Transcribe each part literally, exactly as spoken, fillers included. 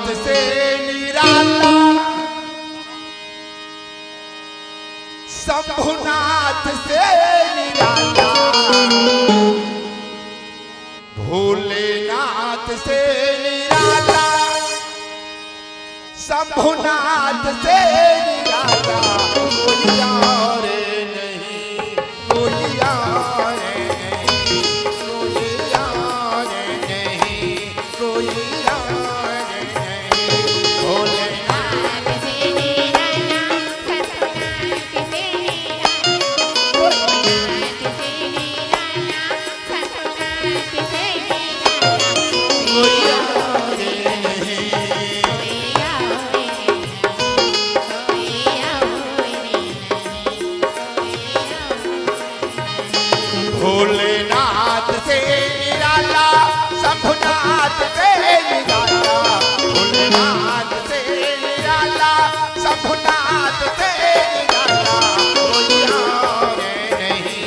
से निराला, शंभुनाथ से निराला, भोलेनाथ से निराला, शंभुनाथ से निराला, कोई और नहीं, कोई और नहीं, कोई और नहीं, कोई और नहीं। भोलेनाथ से निराला, शंभुनाथ से निराला, भोलेनाथ से निराला, भोलेनाथ से निराला, शंभुनाथ से निराला, भोलेनाथ से निराला, शंभुनाथ से निराला, कोई और नहीं,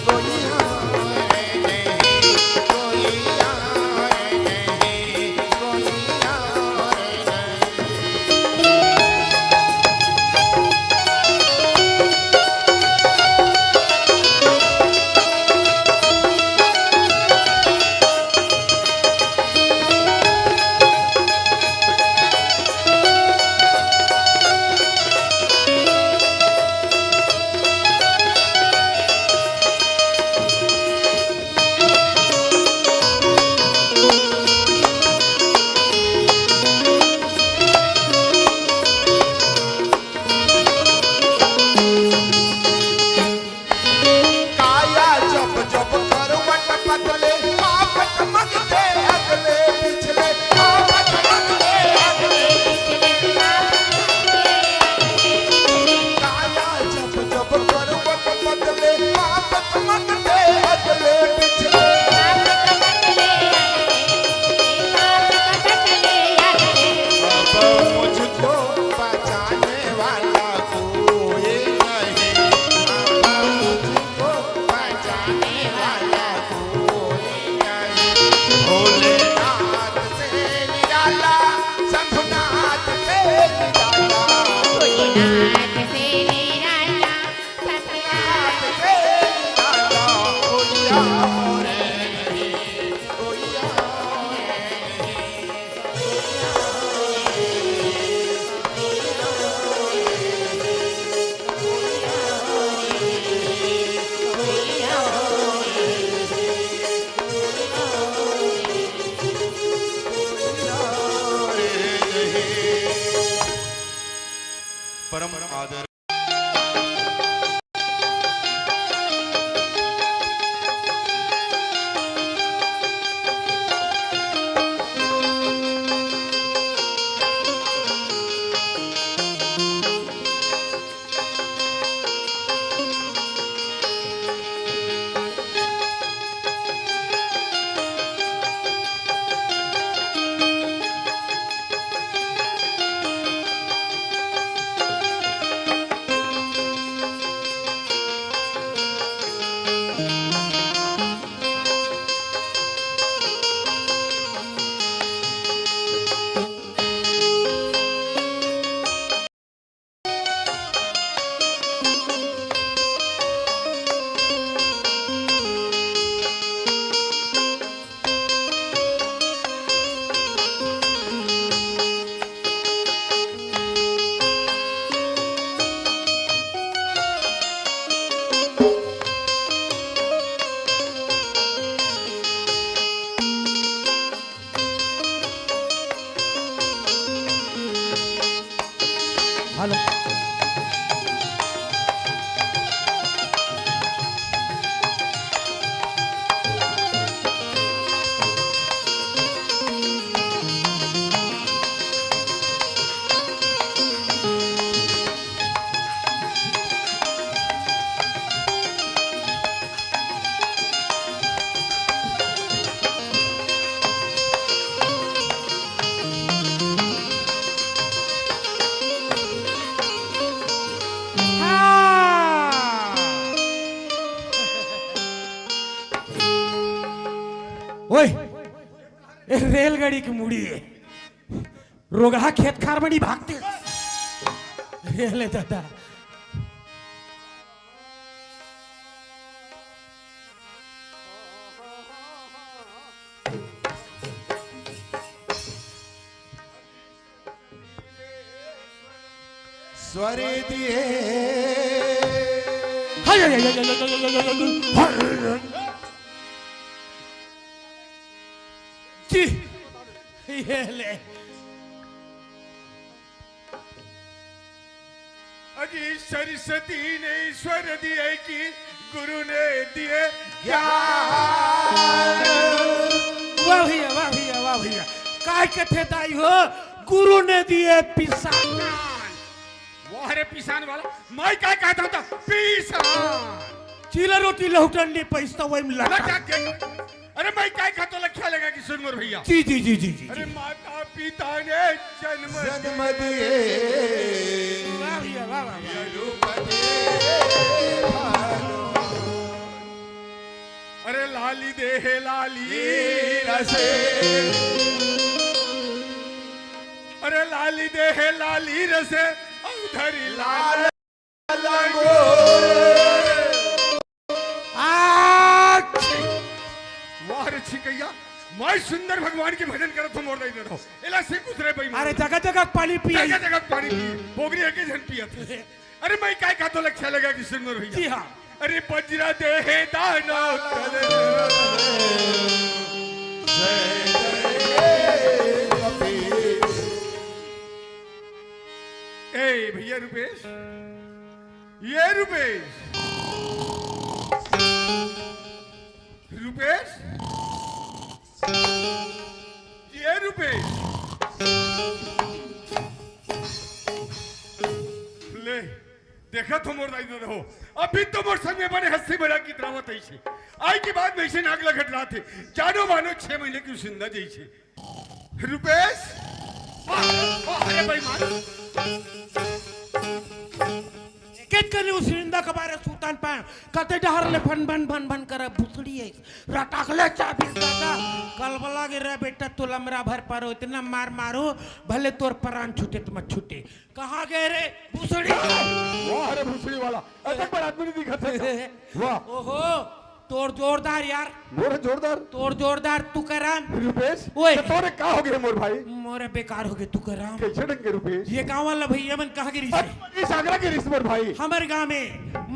कोई और नहीं, कोई और नहीं, कोई और नहीं। काया जब जब करवट बदले, पाप चमकते अगले पिछले, पाप चमकते अगले पिछले, पाप चमकते अगले पिछले। काया जब जब करवट बदले, पाप चमकते अगले पिछले, पाप चमकते अगले पिछले, पाप चमकते अगले पिछले। अब मुझको बचाने वाला कोई नहीं, अब मुझको बचाने वाला कोई नहीं। भोलेनाथ से निराला, शंभुनाथ से निराला, भोलेनाथ से निराला, शंभुनाथ से निराला, कोई और नहीं, कोई और नहीं। परम आदर। हेलो। हाँ। ओए, ए रेलगाड़ी के मुड़ी हे। रोगहा खेत खार म नइ भागते। ए ले दादा। स्वर दिए। हाय, हाय, हाय, हाय। जी, ये ले। अजी सरस्वती ने स्वर दिए कि गुरु ने दिए ज्ञान। वाह भैया, वाह भैया, वाह भैया। काय कथे दाई हो, गुरु ने दिए पिसान। वाह रे पिसान वाला, मैं काय कहत हों त पिसान। चीला रोटी लहुटन नइ पइस त वही में लटक। लटक के। अरे मैं काय कहत हों त लख्या लगा कि सुन मोर भैया। जी, जी, जी, जी, जी, अरे जी। माता पिता ने जन्म जन्म दिए। वाह भैया, वाह, वाह, वाह। रूप दे। अरे लाली देहे लाली रसे। अरे लाली देहे लाली रसे, औधरी लाल लंगोर। आ, छी। वाह रे छिकैया, मैं सुंदर भगवान के भजन करत हों, मोर दाई दे दो। एला से कुछ रे बेईमान। अरे जगह जगह पानी पिए। जगह जगह पानी पिए। बोगरी एके झन पियत हे। अरे मैं काय कहत हों त लख्या लगा कि सुन मोर भैया। जी हाँ। अरे बजरा देहे दानव तल। जय जय कपीश। ए भैया रूपेश, ये रूपेश, रूपेश, ये रूपेश। ले, देखत हों मोर दाई दे दो। अभी तो मोर संग में बने हंसी मजाक के ड्रामा तइसे। आय के बाद में अइसे नाक लगत रात हे। जानो मानो छह महीने के उसनिंदा जइसे। रूपेश। वाह, वाह, अरे बेईमान। एकेच कनी उसनिंदा के बारे सुतन पाए, कते डहर ले भन भन भन भन करे भुसड़ी हे। रटक ले चाबी दादा, कलबला गे रे बेटा, तोला मरा भर पारो, अतना मार मारो, भले तोर परान छूटे त मत छूटे। कहाँ गे रे भुसड़ी? वाह रे भुसड़ी वाला, अतक बड़ आदमी नइ दिखत हे। वाह। ओहो, तोर जोरदार यार। मोर जोरदार? तोर जोरदार तुकाराम। रूपेश, ओए। त तोरे का होगे मोर भाई? मोरे बेकार होगे तुकाराम। कइसे ढंग के रूपेश? ये गाँव वाला भैया मन कहाँ गे रिहिसे? अरे, इस आगरा गे रिहिस मोर भाई। हमर गाँव में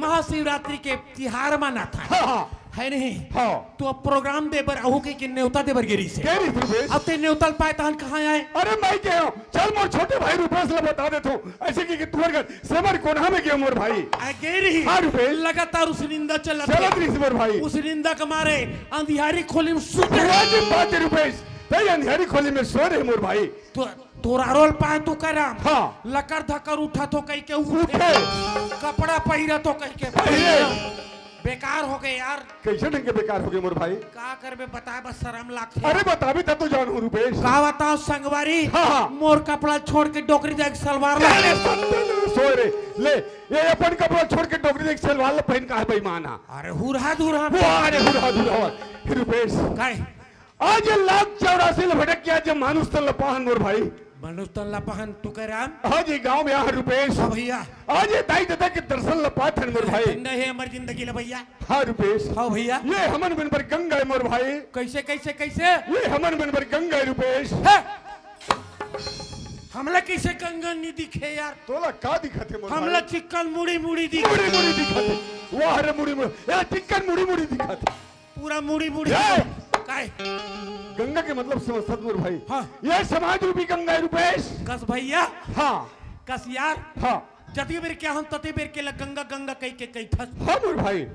महाशिवरात्रि के तिहार मनात हे। हाँ, हाँ। हे नहीं? हाँ। त अब program दे बर आहू कहिके नेवता दे बर गे रिहिसे। गे रिहिस रूपेश? अब तें नेवता ल पाए तहन कहाँ आए? अरे मैं गे हों, चल मोर छोटे भाई रूपेश ल बता देथों। अइसे कहिके तुँहर घर सेमर कोनहा में गे हों मोर भाई। आ, गे रिहिस। हाँ रूपेश। लगातार उसनिंदा चलत हे। चलत रिहिस मोर भाई। उसनिंदा के मारे अंधियारी खोली में सुते। वाजिब बात हे रूपेश, तें अंधियारी खोली में सोए रहे मोर भाई। तो तोर आरो ल पाए तुकाराम। हाँ। लकर धकर उठत हों कहिके उठे। उठे। कपड़ा पहिरत हों कहिके पहिरे। पहिरे। बेकार होगे यार। कइसे ढंग के बेकार होगे मोर भाई? का करबे, बताए बर सरम लागथे। अरे बताबे त तो जानहूँ रूपेश। का बताओं संगवारी? हाँ, हाँ। मोर कपड़ा ल छोड़ के डोकरी दाई के सलवार ला। अरे सत्यानाश होय रे। ले, ये अपन कपड़ा ल छोड़ के डोकरी दाई के सलवार ला पहिन के आए बेईमान हा। अरे हुरहा धुरहा। वाह रे हुरहा धुरहा। हे रूपेश। काय? आज ये लाख चौरासी ल भटक के आज ये मानुष तन ल पाहन मोर भाई। मानुष तन ल पाहन तुकाराम। आज ये गाँव में आहन रूपेश। हाँ भैया। आज ये दाई ददा के दर्शन ल पाथन मोर भाई। धन्य हे हमर जिंदगी ल भैया। हाँ रूपेश। हाँ भैया। ये हमन मन बर गंगा हे मोर भाई। कइसे, कइसे, कइसे? ये हमन मन बर गंगा हे रूपेश। हे! हमला कइसे गंगा नइ दिखे यार? तोला का दिखत हे मोर भाई? हमला चिक्कन मुड़ी मुड़ी दिखे। मुड़ी मुड़ी दिखत हे। वाह रे मुड़ी मुड़ी। ये चिक्कन मुड़ी मुड़ी दिखत हे। पूरा मुड़ी मुड़ी। ए! काय? गंगा के मतलब समझथस मोर भाई? हाँ। ये समाज रूपी गंगा हे रूपेश। कस भैया। हाँ। कस यार। हाँ। जतके बेर के आहन ततके बेर के ल गंगा गंगा कहिके कहिथस। हाँ मोर भाई।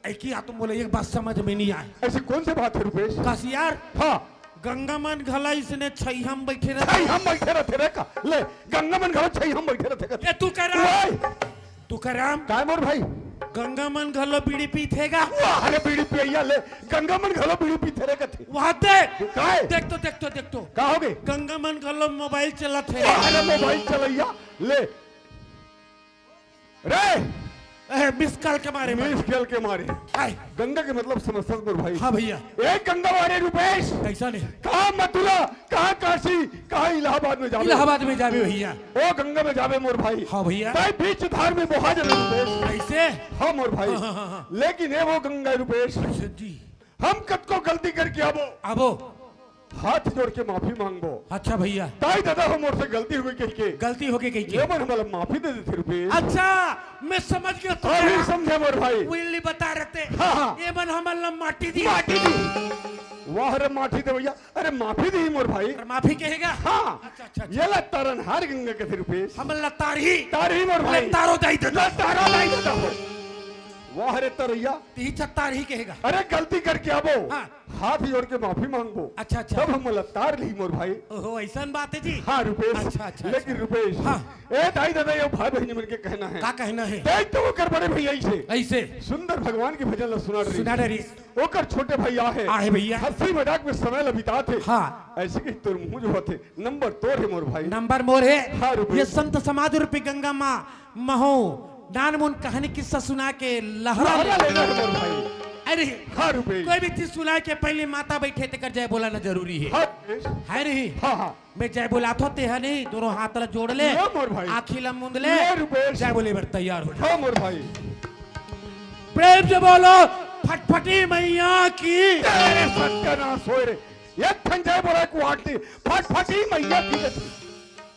एकी आ तो मोला एक बात समझ में नइ आए। अइसे कोन से बात हे रूपेश? कस यार। हाँ। गंगा मन घला अइसने छइहा म बइठे रहिथे। छइहा म बइठे रहिथे रे का? ले, गंगा मन घला छइहा म बइठे रहिथे का? ए, तुकाराम। ओए! तुकाराम। काय मोर भाई? गंगा मन घलो बीड़ी पीथे गा। वाह रे बीड़ी पियइया ले, गंगा मन घलो बीड़ी पीथे रे कथे। वाह दे। काय? देख तो, देख तो, देख तो। का होगे? गंगा मन घलो mobile चलाथे। वाह रे mobile चलइया ले। रे, ए, मिस कॉल के मारे, मारे। मिस कॉल के मारे। हाय। गंगा के मतलब समझथस मोर भाई। हाँ भैया। ए गंगा वारे रूपेश। कैसा नहीं? कहाँ मथुरा, कहाँ काशी, कहाँ इलाहाबाद में जाबे? इलाहाबाद में जाबे भैया। ओ गंगा में जाबे मोर भाई। हाँ भैया। तैं बीच धार में बोहा जाबे रूपेश। कैसे? हाँ मोर भाई। हाँ, हाँ, हाँ, हाँ। लेकिन ए वो गंगा रूपेश। कैसे जी? हम कतको गलती करके आबो। आबो। हाथ जोड़ के माफी मांगबो। अच्छा भैया। दाई ददा हो मोर से गलती हो गई कहिके। गलती हो गई कहिके। ये मन हमला माफी दे देथे रूपेश। अच्छा, मैं समझ गया तो अभी क्या? समझे मोर भाई। वो इल्ली बता रहते। हाँ, हाँ। ये मन हमला माटी दी। माटी दी। वाह रे माटी दे भैया। अरे माफी दी मोर भाई। अरे माफी कहेगा? हाँ। अच्छा, अच्छा, अच्छा। ये ला तारनहार गंगा कथे रूपेश। हमला तारही। तारही मोर भाई। ले तारो दाई ददा। ले तारो दाई ददा हो। वाह रे तरैया। तीन चार तारही कहेगा। अरे गलती करके आबो। हाँ। हाथ जोड़ के माफी मांगबो। अच्छा, अच्छा। तब हमला तार लिही मोर भाई। ओहो, ऐसन बात है जी। हाँ रूपेश। अच्छा, अच्छा, लेकिन अच्छा। रूपेश, हाँ। ए दाई ददा, ये भाई बहनी मन के कहना है। का कहना है? देख तो ओकर बड़े भैया ऐसे। ऐसे। सुंदर भगवान के भजन ला सुना डरिस। सुना डरिस। ओकर छोटे भैया हे। आहे भैया। हंसी मजाक में समय ला बिताथे। हाँ। ऐसे कि तोर मुंह जो होथे, नंबर तोर हे मोर भाई। नंबर मोर हे। हाँ रूपेश। ये संत समाज रूपी गंगा माँ महू नानमुन कहानी किस्सा सुना के लहरा लहरा ले। लेना है मोर भाई। अरे, हाँ रूपेश। कोई भी चीज सुना के पहले माता बैठे तेकर जय बोलाना जरूरी है। हाँ रूपेश। है नहीं? हाँ, हाँ। मैं जय बोलाथों, तेहा नहीं, दोनों हाथ ला जोड़ ले, ले मोर भाई। आँखी ला मूंद ले, ले रूपेश। जय बोले बर तैयार हो जा। हाँ मोर भाई। प्रेम से बोलो, फटफटी मैया की। अरे सत्यानाश होय रे, एक ठन जय बोला को आंटी, फटफटी मैया की।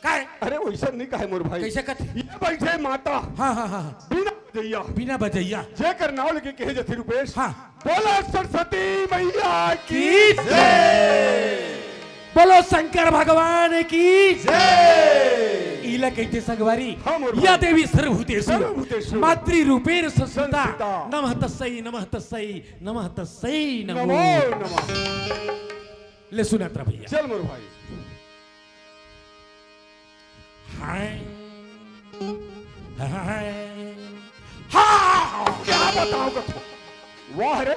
काय? अरे वैसा नहीं कहे मोर भाई। कैसे कथे? ये बैठे माता। हाँ, हाँ, हाँ, हाँ। बीना बजैया। बीना बजैया। जेकर नाव लेके कहे जथे रूपेश। हाँ। बोलो सरस्वती मैया की की जय। बोलो शंकर भगवान की जय। इला कहते संगवारी। हाँ, मोर या भाई। देवी सर्वभूतेषु। सर्वभूतेषु। मातृरूपेण संस्थिता। संस्थिता। नमः तस्सै, नमः तस्सै, नमः तस्सै नमो। नमो नमः। ले सुना तेरा भैया। चल मोर भाई। हाय। हाय। हाँ, क्या बताओ कथो। वाह रे,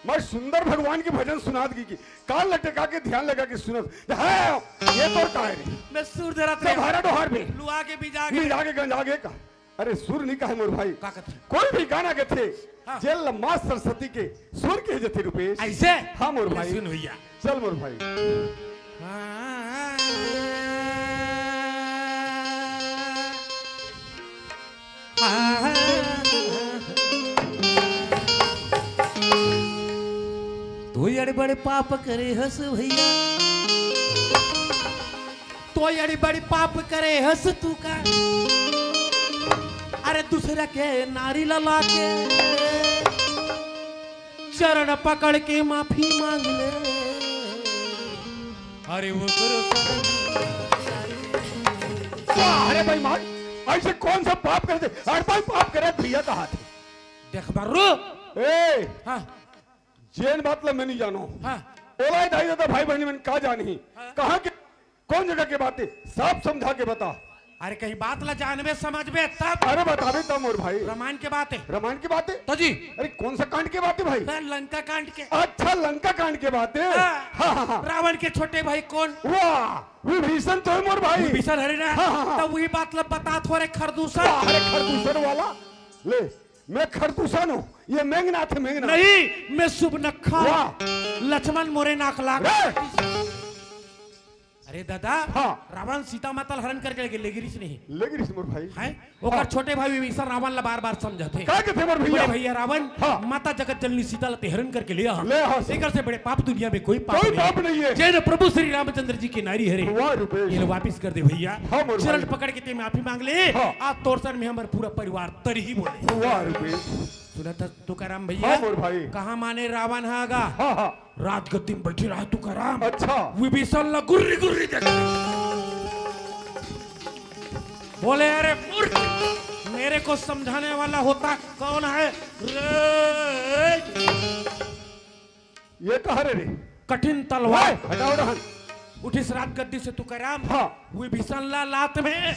मैं सुंदर भगवान के भजन सुनात की, की कान लटका के ध्यान लगा के सुनत। हाँ, ये तो का है रे? मैं सुर धरत सब रे। हरा डोहर में। लुआ के बिजा के। बिजा के गंजा के का? अरे सुर नहीं कहे मोर भाई। का कथे? कोई भी गाना के थे, हाँ। जेल माँ सरस्वती के सुर के जथे रूपेश। ऐसे? हाँ मोर भाई। सुन भैया। चल मोर भाई। हाँ। हाँ। तू अड़बड़ पाप करे हस भैया। तो अड़ी बड़ी पाप करे हस तू का? अरे दूसरा के नारी ला लाके चरण पकड़ के माफी मांग ले। अरे वो गुरु वाह, अरे भाई मान, ऐसे कौन सा पाप करे थे? अरे भाई पाप करे भैया का हाथ। देख बर्रू। ए, हाँ। जेन बात ला मैं नहीं जानो। हाँ। ओला दाई ददा भाई बहनी मन का जानी। हाँ। कहाँ के कौन जगह के बात है, साफ समझा के बता। अरे कहीं बात ला जानबे समझबे तब। अरे बताबे तब मोर भाई। रामायण के बात है। रामायण की बात है? तो जी। अरे कौन सा कांड के बात है भाई? अरे लंका कांड के। अच्छा लंका कांड के बात है। हाँ। हाँ, हाँ, हाँ। रावण के छोटे भाई कौन? वाह विभीषण तो है मोर भाई। विभीषण हरे ना। हाँ, हाँ, हाँ। तो वही बात ला बता थोरे खरदूषण। वाह, अरे खरदूषण वाला। ले मैं खरदूषण हूँ, ये मेघनाथ है मेघनाथ। नहीं मैं सुबनखा। वाह। लक्ष्मण मोरे नाक लाग। रे। अरे दादा। हाँ। रावण सीता माता ला हरण करके लेगे, लेगे रिस नहीं। लेगे रिस मोर भाई। हैं? ओकर हाँ। छोटे भाई विभीषण रावण ला बार-बार समझाथे। का कहथे मोर भैया? बड़े भैया रावण, हाँ। माता जगत जननी सीता ला ते हरण करके ले आ। ले आ। एकर से बड़े पाप दुनिया में कोई पाप कोई नहीं। पाप नहीं है। जय प्रभु श्री रामचंद्र जी की नारी हरे। वाह रुपेश। ये ला वापिस कर दे भैया। हाँ मोर चरण भाई। पकड़ के ते माफी मांग ले। हाँ। आज तोर सर में हमर पूरा परिवार तरही बोले। वाह रुपेश। सुनत हस तुकाराम भैया? हाँ मोर भाई। कहाँ माने रावण हा गा? हाँ, हाँ। राजगद्दी में बैठे रहा तुकाराम। अच्छा। विभीषण ला गुर्री गुर्री देख। बोले, "अरे मूर्ख, मेरे को समझाने वाला होता कौन है रे?" ये कहा रे रे? कठिन तलवार। ए, हटाओ रहन। उठिस राजगद्दी से तुकाराम। हाँ। विभीषण ला लात में।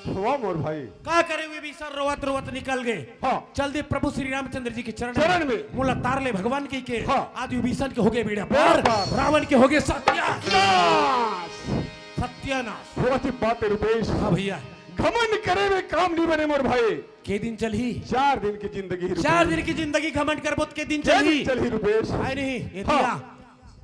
वाह मोर भाई। का करे विभीषण रोवत रोवत निकल गए। हाँ। चल दे प्रभु श्री रामचंद्र जी के चरण चरण में। में। मुलातार ले भगवान की के। हाँ। आज विभीषण के हो गए बेड़ा बेड़ा पार। पार। रावण के हो गए सत्या। नाश। सत्यानाश। बहुत ही बात है रुपेश। हाँ भैया। घमंड करे में काम नहीं बने मोर भाई। के दिन चलही? चार दिन की जिंदगी रुपेश। चार दिन की जिंदगी घमंड करबो त के दिन के चलही? दिन चलही रुपेश? आय नहीं, ये हाँ। दिया।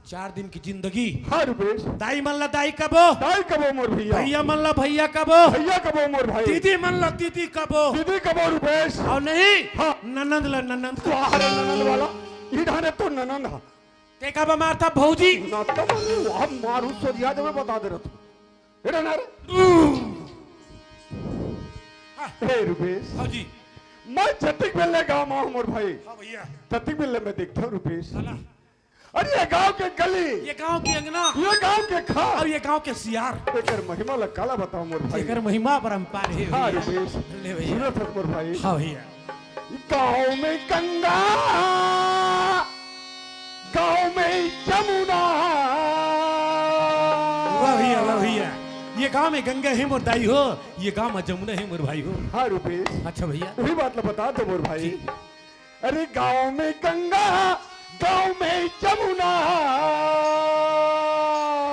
चार दिन की जिंदगी। हाँ रुपेश। दाई मन ला दाई कबो। दाई कबो मोर भैया। भैया मन ला भैया कबो। भैया कबो मोर भाई। दीदी मन ला दीदी कबो। दीदी कबो रुपेश। अउ नहीं, हाँ। ननंद ला ननंद कबो। वाह रे ननंद वाला, ई ढाने तो ननंद हा। ते का बा मारथा भौजी? ना तो मने वहाँ मारू सोरिया जब बता दे रहा तू। एड़ा ना रे। हाँ। हे रुपेश। हाँ जी। मैं जतिक बेले गाँव में हूँ मोर भाई। हाँ भैया। जतिक बेले मैं देखता हूँ रुपेश। साला। अरे ये गाँव के गली। ये गाँव के अंगना। ये गाँव के खार। अउ ये गाँव के सियार। एकर महिमा ला काला बताओ मोर भाई। एकर महिमा परंपार हे हाँ भैया। रुपेश। ले भैया। सुनत हस मोर भाई। हाँ भैया। गाँव में गंगा, गाँव में जमुना। वाह भैया, वाह भैया। ये गाँव में गंगा हे मोर दाई हो, ये गाँव में जमुना हे मोर भाई हो। हाँ रुपेश। अच्छा भैया। वही बात ला बता दो मोर भाई। जी। अरे गाँव में गंगा, गाँव में जमुना।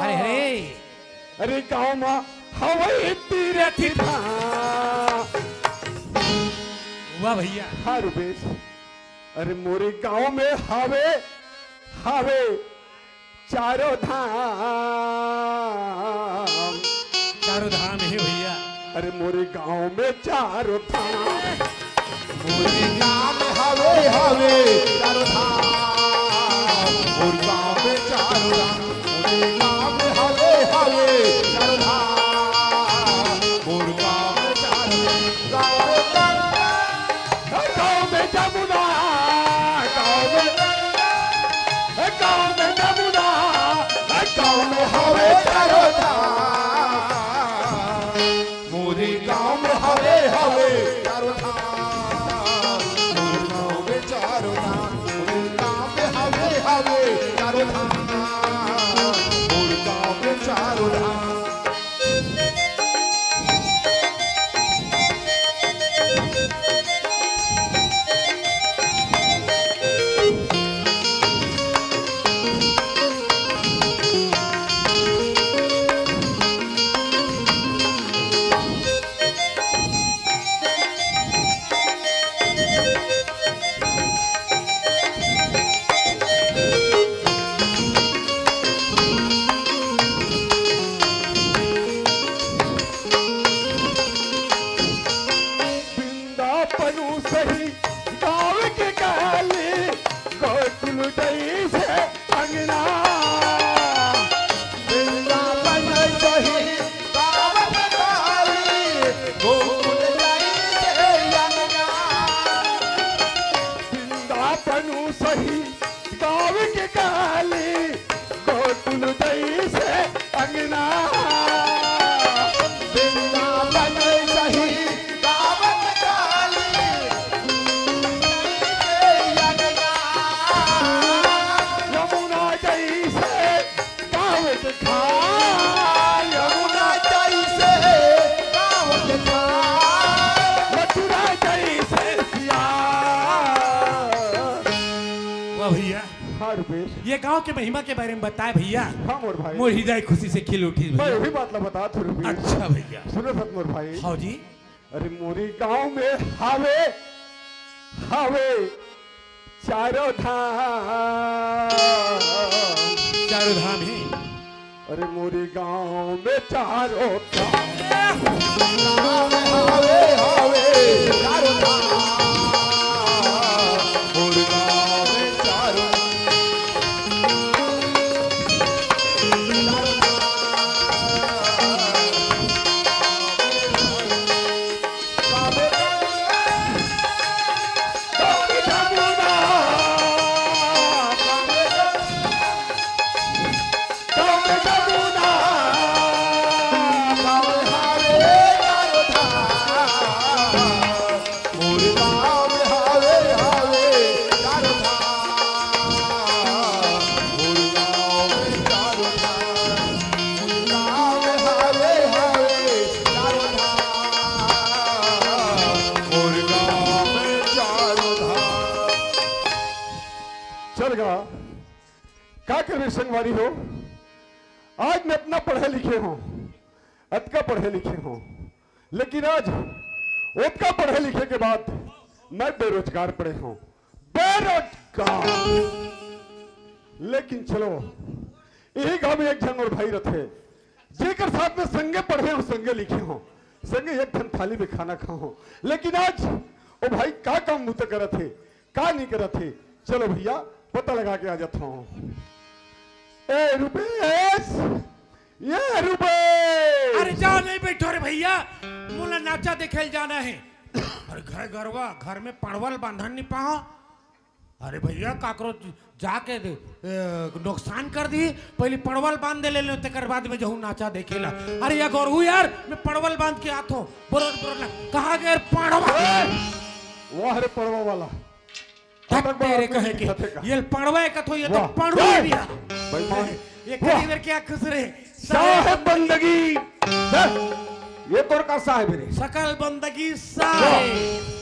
अरे, अरे। अरे गाँव में हवई तीरथ धाम। वाह भैया। हाँ रुपेश। अरे मोरे गाँव में हावे, हावे चारों धाम। चारों धाम हे भैया। अरे मोरे गाँव में चारों धाम। मोरे गाँव में हावे, हावे चारों धाम। मोर गाँव में चारों धाम। मोरे गाँव में हावे, हावे चारों धाम। मोर गाँव में चारों धाम। गाँव में गंगा, गाँव में जमुना, गाँव में, गाँव में जमुना, गाँव में हवे चारों धाम। मोरे गाँव में हवे, हवे चारों धाम। मोर गाँव में चारों धाम। मोरे गाँव में हवे, हवे चारों धाम। मोर गाँव में चारों धाम। बिंदा पनु सही गाँव के काली, गोकुल जैसे अंगना। बिंदा पनु सही गाँव के काली, गोकुल जैसे अंगना। बिंदा पनु सही गाँव के काली, गोकुल जैसे अंगना। बिंदा पनु सही गाँव के काली, जैसे अंगना। यमुना जैसे गाँव के खार, यमुना जैसे गाँव के खार, मथुरा जैसे सियार। वाह भैया। हाँ रुपेश। ये गांव के महिमा के बारे में बताए भैया। हाँ मोर भाई। मोर हृदय खुशी से खिल उठी मैं भैया। वही बात ला बता थो रुपेश। अच्छा भैया। सुनो सत मोर भाई। हाँ जी। अरे मोरी गांव में हावे, हावे चारों धाम। चारों धाम हे। अरे मोरी गांव में चारों धाम। हावे, हावे चारों धाम। मोरी गांव में चारों धाम। चल गा, का करबे संगवारी हो, आज मैं अतना पढ़े लिखे हों, अतका पढ़े लिखे हों, लेकिन आज ओतका पढ़े लिखे के बाद मैं बेरोजगार पड़े हूँ, बेरोजगार। लेकिन चलो, यही गांव में एक झन मोर भाई रथे, जेकर साथ में संगे पढ़े हूँ, संगे लिखे हूँ, संगे एक ठन थाली में खाना खाहूँ। लेकिन आज ओ भाई का काम बुता करत हे, का नहीं करत हे, चलो भैया, पता लगा के आ जाता हूँ। ए रुपेश, ये रुपेश। अरे जाओ, नहीं बैठो रे भैया, मोला नाचा देखे ल जाना है। अरे घर गरवा, घर में पड़वल बांधन नहीं पाओ। अरे भैया, काकरो जाके दे, ए, नुकसान कर दी। पहले पड़वल बांध दे ले लो, तेकर बाद में जहूँ नाचा देखे ला। अरे या गौरहू यार, मैं पड़वल बांध के आत हूँ। बोलो बोलो ना, कहाँ गए पड़वा? वाह रे पड़वा वाला। तक तेरे कहे के ये पड़वा है कथो, ये तो पड़वा है भैया। ये करीबर क्या खुश रहे। साहेब बंदगी। ये तोर का साहेब रे? सकल बंदगी साहेब।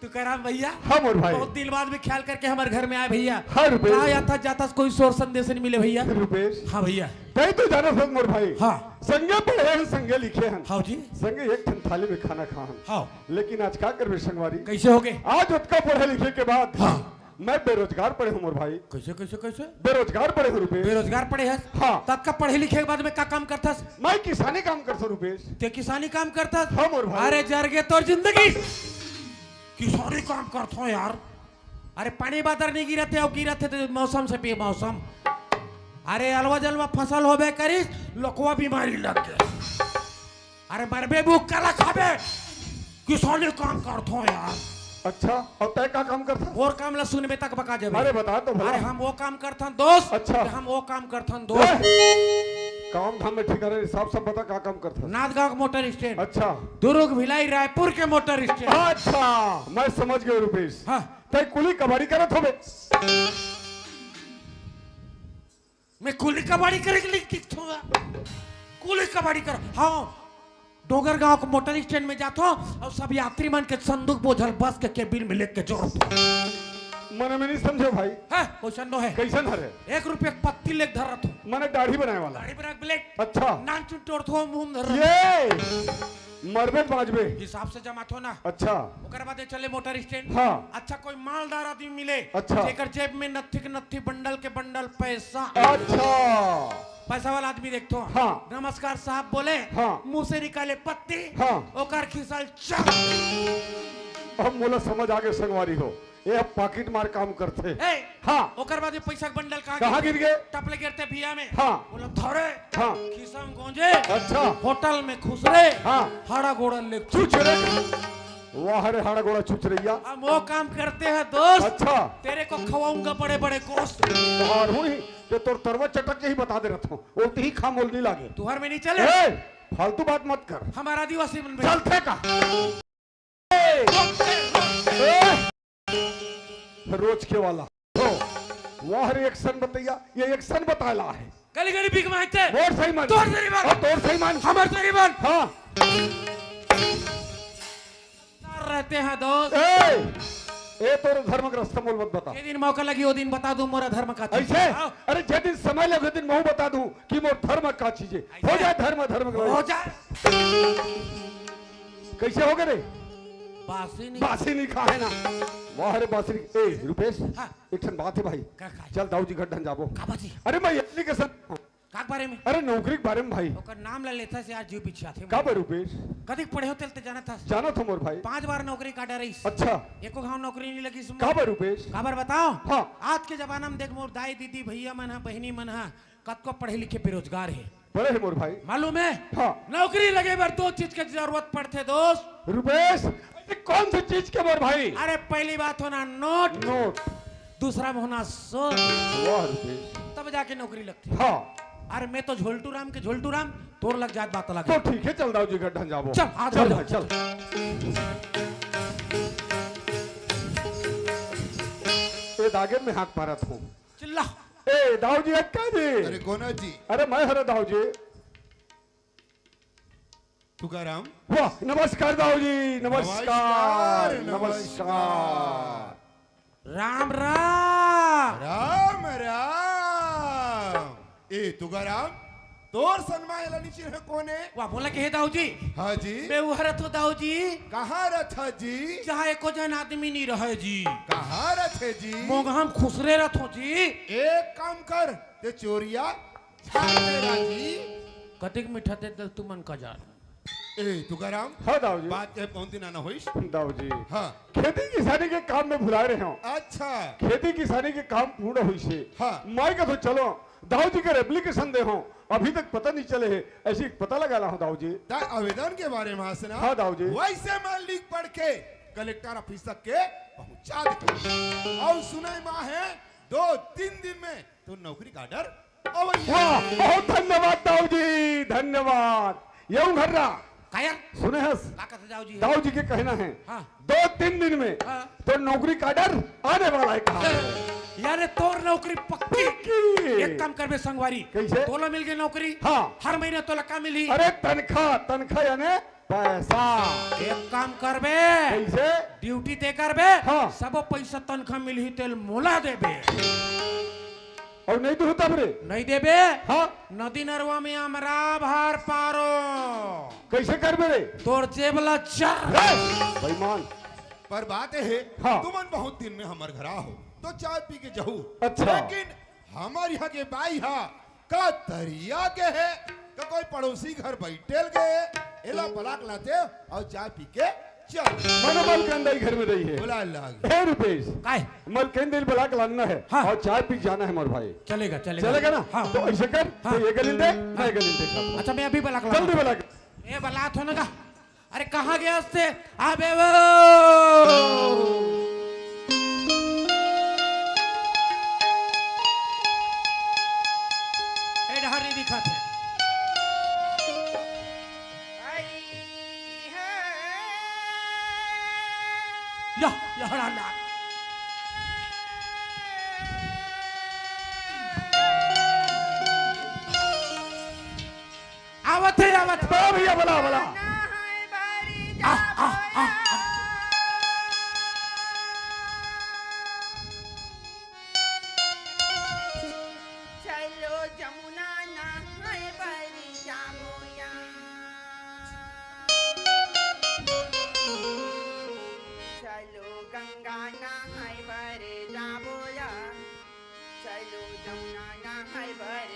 तुकाराम भैया, हाँ मोर भाई। बहुत दिन बाद में ख्याल करके हमारे घर में आए भैया। हाँ रुपेश। कहाँ आता जाता कोई शोर संदेश नहीं मिले भैया। रुपेश। हाँ भैया। तय तो जाना सब मोर भाई। हाँ। संगे पढ़े हैं, संगे लिखे हैं। हाँ जी। संगे एक ठन थाली में खाना खा हैं। हाँ। लेकिन आज का करबे संगवारी? कैसे हो गए? आज ओतका पढ़े लिखे के बाद हाँ। मैं बेरोजगार पड़े हूँ मोर भाई। कैसे कैसे कैसे? बेरोजगार पड़े हूँ रुपेश। बेरोजगार पड़े है? हाँ। तब का पढ़े लिखे के बाद में का काम करथस? मैं किसानी काम करता हूँ रुपेश। ते किसानी काम करथस? हाँ मोर भाई। अरे जरगे तोर जिंदगी। किसानी काम करथो यार। अरे पानी बादर नहीं गिरत है, अब गिरत है तो मौसम से पिए मौसम। अरे अलवा जलवा फसल होबे करिस, लोकवा बीमारी लग गए। अरे मरबे बुक कला खाबे। किसानी काम करथो यार। अच्छा, और तय का काम करथस? मोर काम ला सुनबे तक बका जाबे। अरे बता तो भला। अरे हम वो काम करथन दोस्त। अच्छा। हम वो काम करथन दोस्त। काम धाम में ठीक है, साफ साफ बता का काम करथस? नांदगांव के मोटर स्टैंड। अच्छा। दुर्ग भिलाई रायपुर के मोटर स्टैंड। अच्छा, मैं समझ गए रुपेश। हाँ। तय कुली कबाड़ी करत होबे। मैं कुली कबाड़ी करे के लिए दिखथो। कुली कबाड़ी कर, हाँ। डोंगरगांव के मोटर स्टैंड में जाथो और सब यात्री मन के संदूक बोझल बस के केबिन में लेके जोड़थो। मने में नहीं समझे भाई। है, क्वेश्चन नो है। कैसन हरे? एक रुपये के पत्ती लेके धरत हो। मने दाढ़ी बनाए वाला। दाढ़ी बना के ब्लेड। अच्छा। नान चुन टोड़थो मुंह में धरत। ये मरबे त बाँचबे। हिसाब से जमाथो ना। अच्छा। ओकर बाद चले मोटर स्टैंड। हाँ। अच्छा कोई मालदार आदमी मिले। अच्छा। जेकर जेब में नत्थी के नत्थी बंडल के बंडल पैसा। अच्छा। पैसा वाला आदमी देखथो। हाँ। नमस्कार साहब बोले। हाँ। मुंह से निकाले पत्ती। हाँ। ओकर खिसल चक। अब मोला समझ आगे संगवारी हो। ए अब पाकिट मार काम करथे। ए, हाँ। ओकर बाद ये पैसा के बंडल कहाँ कहाँ गिर गिर गए? टपले गिरते भिया में। हाँ। बोला धरे। हाँ। खिसम गोंजे। अच्छा। होटल में खुसरे। हाँ। हाड़ा गोड़ा ले चुचरे। वाह रे हाड़ा गोड़ा चुचरैया। हम वो काम करते हैं दोस्त। अच्छा। तेरे को खवाऊंगा बड़े बड़े गोश्त। और हुई कि तोर तरवा चटक के ही बता दे रहा था। वो तो ही खामोल नहीं लागे। तुहर में नहीं चले। ए, फालतू बात मत कर। हमारा आदिवासी मन में। चलते का। रोज के वाला। वाह रे एक्शन बतैया, ये एक्शन बताला है। गली गली बिक मांगते। मोर सही मन। तोर सही मन। और तोर सही मन। हमर सही मन। हाँ। रहते हैं दोस्त। ए, ए तोर धर्म के रास्ता मोल मत बता। ये दिन मौका लगी, वो दिन बता दूं मोरा धर्म का चीज। ऐसे? हाँ। अरे जे दिन समय लगे, दिन मैं बता दूं कि मोर धर्म का चीज है। हो जाए धर्म, धर्म का। हो जाए। कैसे हो गए रे? बासी नहीं। बासी नहीं खाए ना। वाह रे बासी नहीं। ए रुपेश, हाँ। एक ठन बात है भाई। का, का? चल दाऊ जी घर ढन जाबो। का बात है? अरे मैं एप्लीकेशन का बारे में? अरे नौकरी के बारे में भाई। ओकर नाम ला लेथा से आज जीव बिछाथे। का बर रुपेश? कदिक पढ़े हो तेल ते जाना था? जाना था मोर भाई। पांच बार नौकरी काटा रहीस। अच्छा। एको घाव नौकरी नहीं लगी इसमें। का बर रुपेश? का बर बताओ? हाँ। आज के जमाना में देख मोर दाई दीदी भैया मन हा, बहिनी मन हा, कतको पढ़े लिखे बेरोजगार है। पढ़े है मोर भाई। मालूम है? हाँ। नौकरी लगे बर दो चीज के जरूरत पड़थे दोस्त। रुपेश, ऐसे कौन सी चीज के मोर भाई? अरे पहली बात होना नोट। नोट। दूसरा में होना सोच। वाह रुपेश। तब जाके नौकरी लगती। हाँ। अरे मैं तो झोलटू राम के झोलटू राम, तोर लग जात बात अलग तो है। ठीक है, चल दाऊ जी घर ढन जाबो। चल, आज चल घर भाई, जाओ। चल। ए दागे में हाथ मारत हूँ। चिल्ला। ए दाऊ जी, अक्का जी। अरे कोना जी? अरे मैं हरे दाऊ जी। तुकाराम। वाह, नमस्कार दाऊ जी, नमस्कार, नमस्कार, नमस्कार। राम राम। राम राम। ए तुकाराम, तोर सनमा एला नी चिन्हे कोने? वाह, बोला के हे दाऊ जी। हाँ जी। मैं उहर तो दाऊ जी। कहाँ रथा जी? जहाँ एको जन आदमी नी रहे जी। कहाँ रथे जी? मोंगहा म खुसरे रथो जी। एक काम कर, ते चोरिया छाड़ दे राजी। कतिक मीठा ते दल तुमन का जान। ए, तुकाराम। हाँ, दाऊ जी। बात के बहुत दिन आना होइस। दाऊ जी। हाँ। खेती किसानी के काम में भुलाए रहे हो। अच्छा। खेती किसानी के काम पूर्ण होइस हे। हाँ। मैं कथों चलो, दाऊ जी के application दे हो, अभी तक पता नहीं चले हे, ऐसी पता लगा ला हो दाऊ जी। ता आवेदन के बारे में हंसना। हाँ, दाऊ जी। वैसे मैं लिख पढ़ के कलेक्टर ऑफिस तक के पहुंचा दे। और सुनाई माँ है, दो तीन दिन में तो नौकरी का order अवैया। वाह, बहुत धन्यवाद दाऊ जी, धन्यवाद। ये उघर्रा। का यार? सुने हस? का कहते दाऊ जी? दाऊ जी के कहना है, हाँ। दो तीन दिन में हाँ। तो नौकरी का order आने वाला है कहा। यार, तोर नौकरी पक्की। पक्की। एक काम करबे संगवारी। कैसे? तोला मिल गई नौकरी। हाँ। हर महीने तोला का मिली? अरे तनखा, तनखा यानी पैसा। एक काम करबे। कैसे? ड्यूटी ते करबे। हाँ। सबो पैसा तनखा मिलही तेल मोला देबे। और नहीं तो होता रे। नहीं देबे। हाँ। नदी नरवा में अमरा भर पारो। कैसे करबे रे? तोर जेब ला चर। रे, बेईमान। पर बात ये है, हाँ। तुमन बहुत दिन में हमर घर हो, तो चाय पी के जाहू। अच्छा। लेकिन हमर यहाँ के बाई हा का तरिया के है, का कोई पड़ोसी घर बैठेल गए, एला बलाक लाते और चाय पी के चल। मनो मलकंदई घर में रही है। बुला लाग। हे रुपेश। काय? मलकंदई बलाक लाना है हाँ। और चाय पी के जाना है मोर भाई। चलेगा, चलेगा। चलेगा ना? हाँ। तो ऐसे कर, हाँ। तो ये गलिन दे, मैं गलिन दे। अच्छा, मैं अभी बलाक लाऊं। जल्दी बलाक। ए, बलात हो ना का? अरे, कहाँ गया उससे? अबे वो। ए, डहर नहीं दिखा थे। या, या, हरा ना। आवत है, आवत है। ओ भैया, बोला, बोला। आ, आ, आ, आ। चलो जमुना नहाए बर जाबो या। चलो गंगा नहाए बर जाबो या। चलो जमुना नहाए बर।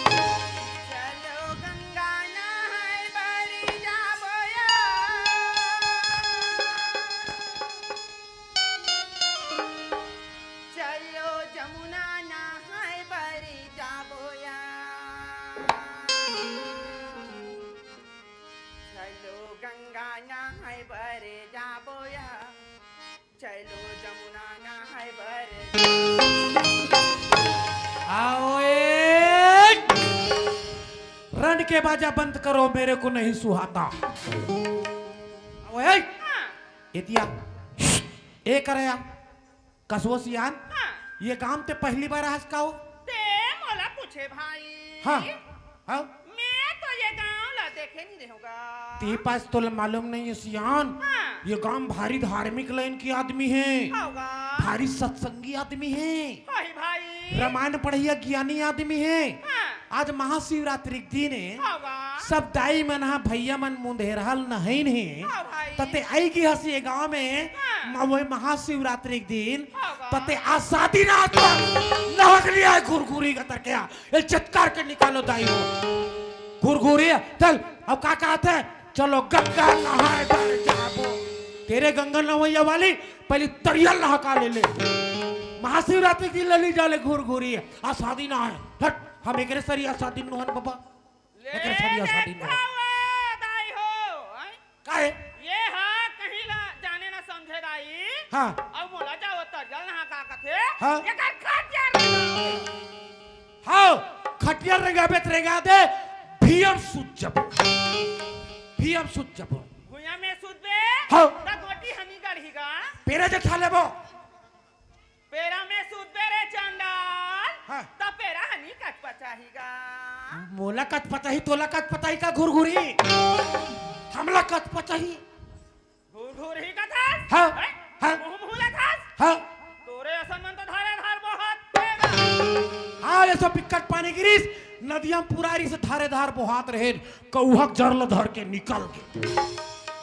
चलो गंगा नहाए बर जाबो या। चलो जमुना नहाए बर जाबो या। चलो गंगा नहाए बर जाबो या। चलो जमुना नहाए बर। आओ ए! रन के बाजा बंद करो, मेरे को नहीं सुहाता। आओ ए! हाँ। एतिया। ए करया। कसवो सियान। हाँ। ये गांव ते पहली बार आहस का हो? ते मोला पूछे भाई। हाँ। हाँ? मैं तो ये गांव ला देखे नहीं रहूंगा। ते पास तो मालूम नहीं है सियान। हाँ। ये गांव भारी धार्मिक लाइन की आदमी है। होगा। भारी सत्संगी आदमी है। होही भाई। रामायण पढ़िया ज्ञानी आदमी है। हाँ। आज महाशिवरात्रि के दिन है। होगा। सब दाई मन हा भैया मन मुंधेरहल नहैन है। हाँ भाई। तते आई गी हस ये गांव में। हाँ। म-, वो महाशिवरात्रि के दिन। होगा। तते आज शादी ना आता। नहक लिया है घुरघुरी का तरके। ये चटकार के निकालो दाई हो। घुरघुरी, चल, अब का कहत है? चलो गंगा नहाए बर जाबो। तेरे गंगा नवैया वाली, पहली तरिया नहका ले ले। महाशिवरात्रि के दिन लली जाले घुरघुरी। आ शादी ना है। हट, हम एकरे सरिया शादी नोहन बाबा। ले एकरे सरिया शादी नोहन। देखा वो दाई हो, हैं? काहे? ये हा कहीं ला जाने ना समझे दाई। हाँ। अब मोला जाओ तरिया नहा का कथे। हाँ। एकर खातिर हाँ, खटिया रेंगाबे त रेंगा दे, भुइयां म सूत जबो। भुइयां म सूत जबो। भुइयां में सूतबे? हाँ। त गोटी हनी गड़ही गा। पेरा जठा लेबो। पेरा में सूतबे रे चंडाल। हाँ। त पेरा हनी कचपचाही गा। मोला कचपचाही, तोला कचपचाही का घुरघुरी? हमला कचपचाही। घुरघुरी कथस? हाँ, हैं? हाँ। मुंह फूलत हस? हाँ। तोरे असन मन तो धारे धार बोहात हे गा। हाँ, ये सब बिकट पानी गिरिस, नदिया म पुरारी से धारे धार बोहात रहे, कौहक जर ल धर के निकल गे।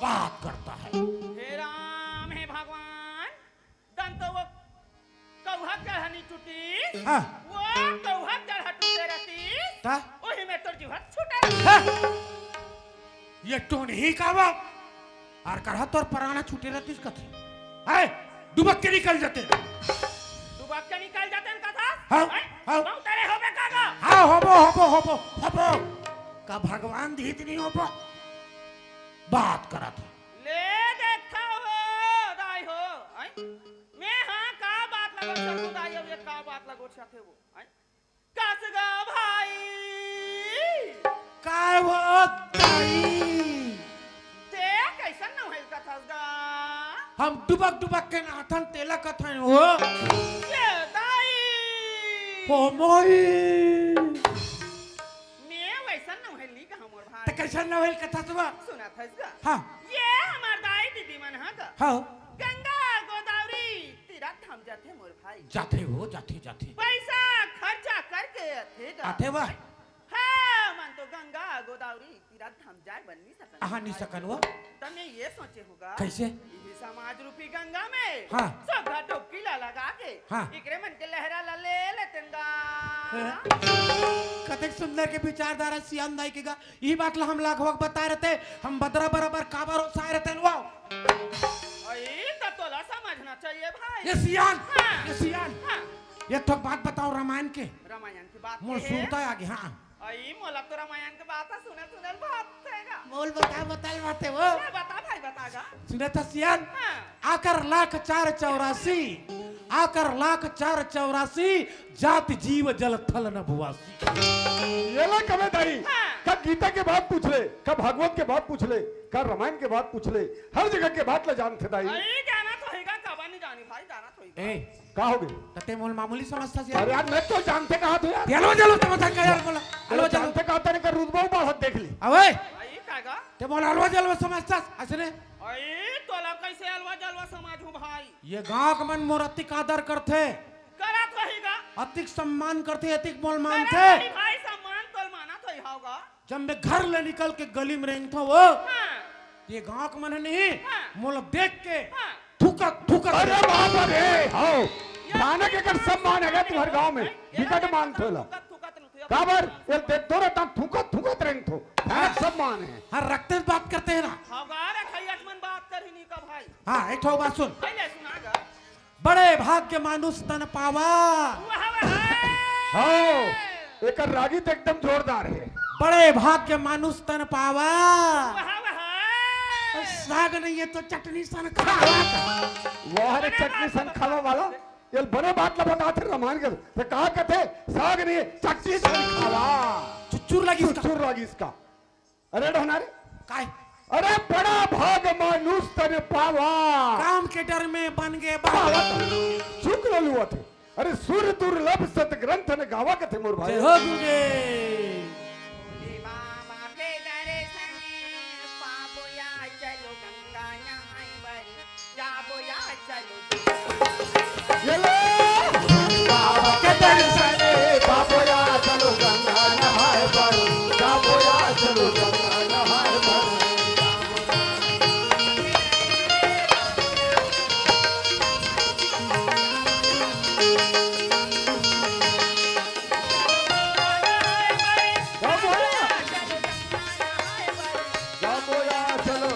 बात करता है। हे राम, हे भगवान, दन तो वो कौहक जर ह नी टूटी, हाँ। वो कौहक जर ह टूटे रहती, ता? वही में तोर जीव ह छूटे रहती। हाँ। ये टोनही का बा? अउ करहा तोर पराना छूटे रहतिस कथे। हाय, डुबक के निकल जाते। डुबक के निकल जाते न कथा? हाँ, हैं? हाँ। बहुत तेरे होबे का गा? हाँ, होबो, होबो, होबो, होबो। का भगवान धीत नहीं होबो? बात करत हे। ले देखा हो, दाई हो, हैं? मैं हाँ का बात लगो छथो दाई, अब ये का बात लगो छथे वो, हैं? कस गा भाई। काय वो दाई? ते कैसन नहइल कथस गा? हम डुबक डुबक के नहाथन तेला कथन हो। ये दाई। हो मोई। मैं वैसन नहइल नी कहा मोर भाई। त कैसन नहइल कथस बा? सुनत हस गा? हाँ। ये हमर दाई दीदी मन ह गा। हाँ। गंगा गोदावरी तीरथ धाम जाथे मोर भाई। जाथे हो, जाथे, जाथे। पैसा खर्चा करके आथे गा। आथे बा। हाँ, मन तो गंगा गोदावरी तीरथ धाम जाए बर नी सकन। आहा, नी सकन वो। त मैं ये सोचे हूँ गा। कैसे? इही समाज रूपी गंगा में हाँ। सब घर डुबकी ला लगा के हाँ। एकरे मन के लहरा ला ले लेतेन गा। हाँ। कतेक सुंदर के विचारधारा सियान दाई के गा। ई बात ला हम लाख वक्त बताए रहते, हम बदरा बराबर काबर ओसाए रहते न वो। अई, त तोला समझना चाहिए भाई। ये सियान, हाँ। ये सियान। हाँ। ये तो बात बताओ रामायण के। रामायण की बात मोर के है। सुनता आ गया, हाँ। अई, मोला तो रामायण के बात है, सुनल, सुनल बात है गा। मोल बता, बताल बात है वो। ले बता भाई, बता गा। सुनत हस सियान? हाँ। आकर लाख चार चौरासी, आकर लाख चार चौरासी, जाति जीव जल थल नभ वासी। ये ला कबे दाई, हाँ। का गीता के बात पूछ ले, का भागवत के बात पूछ ले, का रामायण के बात पूछ ले, हर जगह के बात ला जानथे दाई। अई, जाना तो होइगा, काबर नहीं जानी भाई, जाना तो होइगा। ए, का होगे? त ते मोला मामूली समझथस यार। अरे यार, मैं तो जानथे कहाथों यार। ते अलवा जलवा समझथस का यार मोला? अलवा जलवा। जानथे कहाथों, एकर रुतबा बाढ़त देख ले। अबे। अई, का गा? ते मोला अलवा जलवा समझथस, अइसने? अई, तोला कैसे अलवा जलवा समझहूँ भाई? ये गाँव के मन मोर अतिक आदर करथे। करत होही गा। अतिक सम्मान करथे, अतिक मोल मानथे। करत होही भाई, सम्मान तोल मानत होही, हव गा। जब मैं घर ले निकल के गली में रेंगथों वो, हाँ। ये गाँव के मन हे नहीं, हाँ। मोला देख के हाँ। थूकत, थूकत अरे रेंगथों। बाप रे, हव। ये भयानक एकर सम्मान हे गा तुम्हर गाँव में। ये बिकट मानथों ला। थूकत, थूकत रेंगथों। काबर? ये देखथों रहता थूकत, थूकत रेंगथों। भयानक हाँ। सम्मान हे। हाँ, रखते बात करते हैं ना। हव गा रे, खैयत मन बात करही नहीं का भाई। हाँ, एक ठो बात सुन। पहले सुना गा। बड़े भाग्य मानुष तन पावा। वाह, वाह। हव, एकर रागी तो एकदम जोरदार हे। बड़े भाग्य मानुष तन पावा। वाह, वाह। साग नहीं हे तो चटनी सन खावा। वाह रे, चटनी सन खावा वाला। ये बने बात ला बताथे रामायण के। त का कथे, साग नहीं हे, चटनी सन खावा। चुचुर लगिस का। चुचुर लगिस का। अरे डहना रे। काय? अरे बड़ा भाग मानुष तन पावा। काम के डर में बन गे बाबा। पावा। चुप रह लुआ थे। अरे सुर दुर्लभ सत ग्रंथ न गावा कथे मोर भाई। जय हो गुरुदेव। भोले बाबा के दर्शन पाबो या चलो गंगा नहाए बर। जाबो या चलो। ये लो। बाबा के दर्शन पाबो या चलो गंगा नहाए बर। जाबो या चलो गंगा नहाए बर। जाबो या। जाबो या चलो।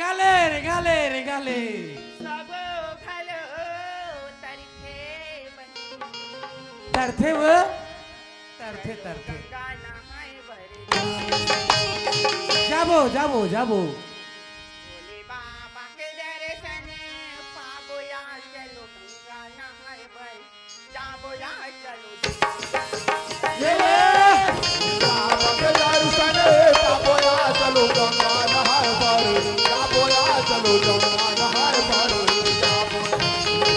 गाले रे, गाले रे, गाले। सबो घलो तरथे बनी। तरथे वो? तरथे, तरथे। गंगा नहाए बर जाबो, जाबो, जाबो। भोले बाबा के दर्शन पाबो या, चलो गंगा नहाए बर। जाबो या चलो। ये ले। बाबा के दर्शन, जाबो या चलो गंगा नहाए बर। जाबो या चलो गंगा नहाए बर। जाबो,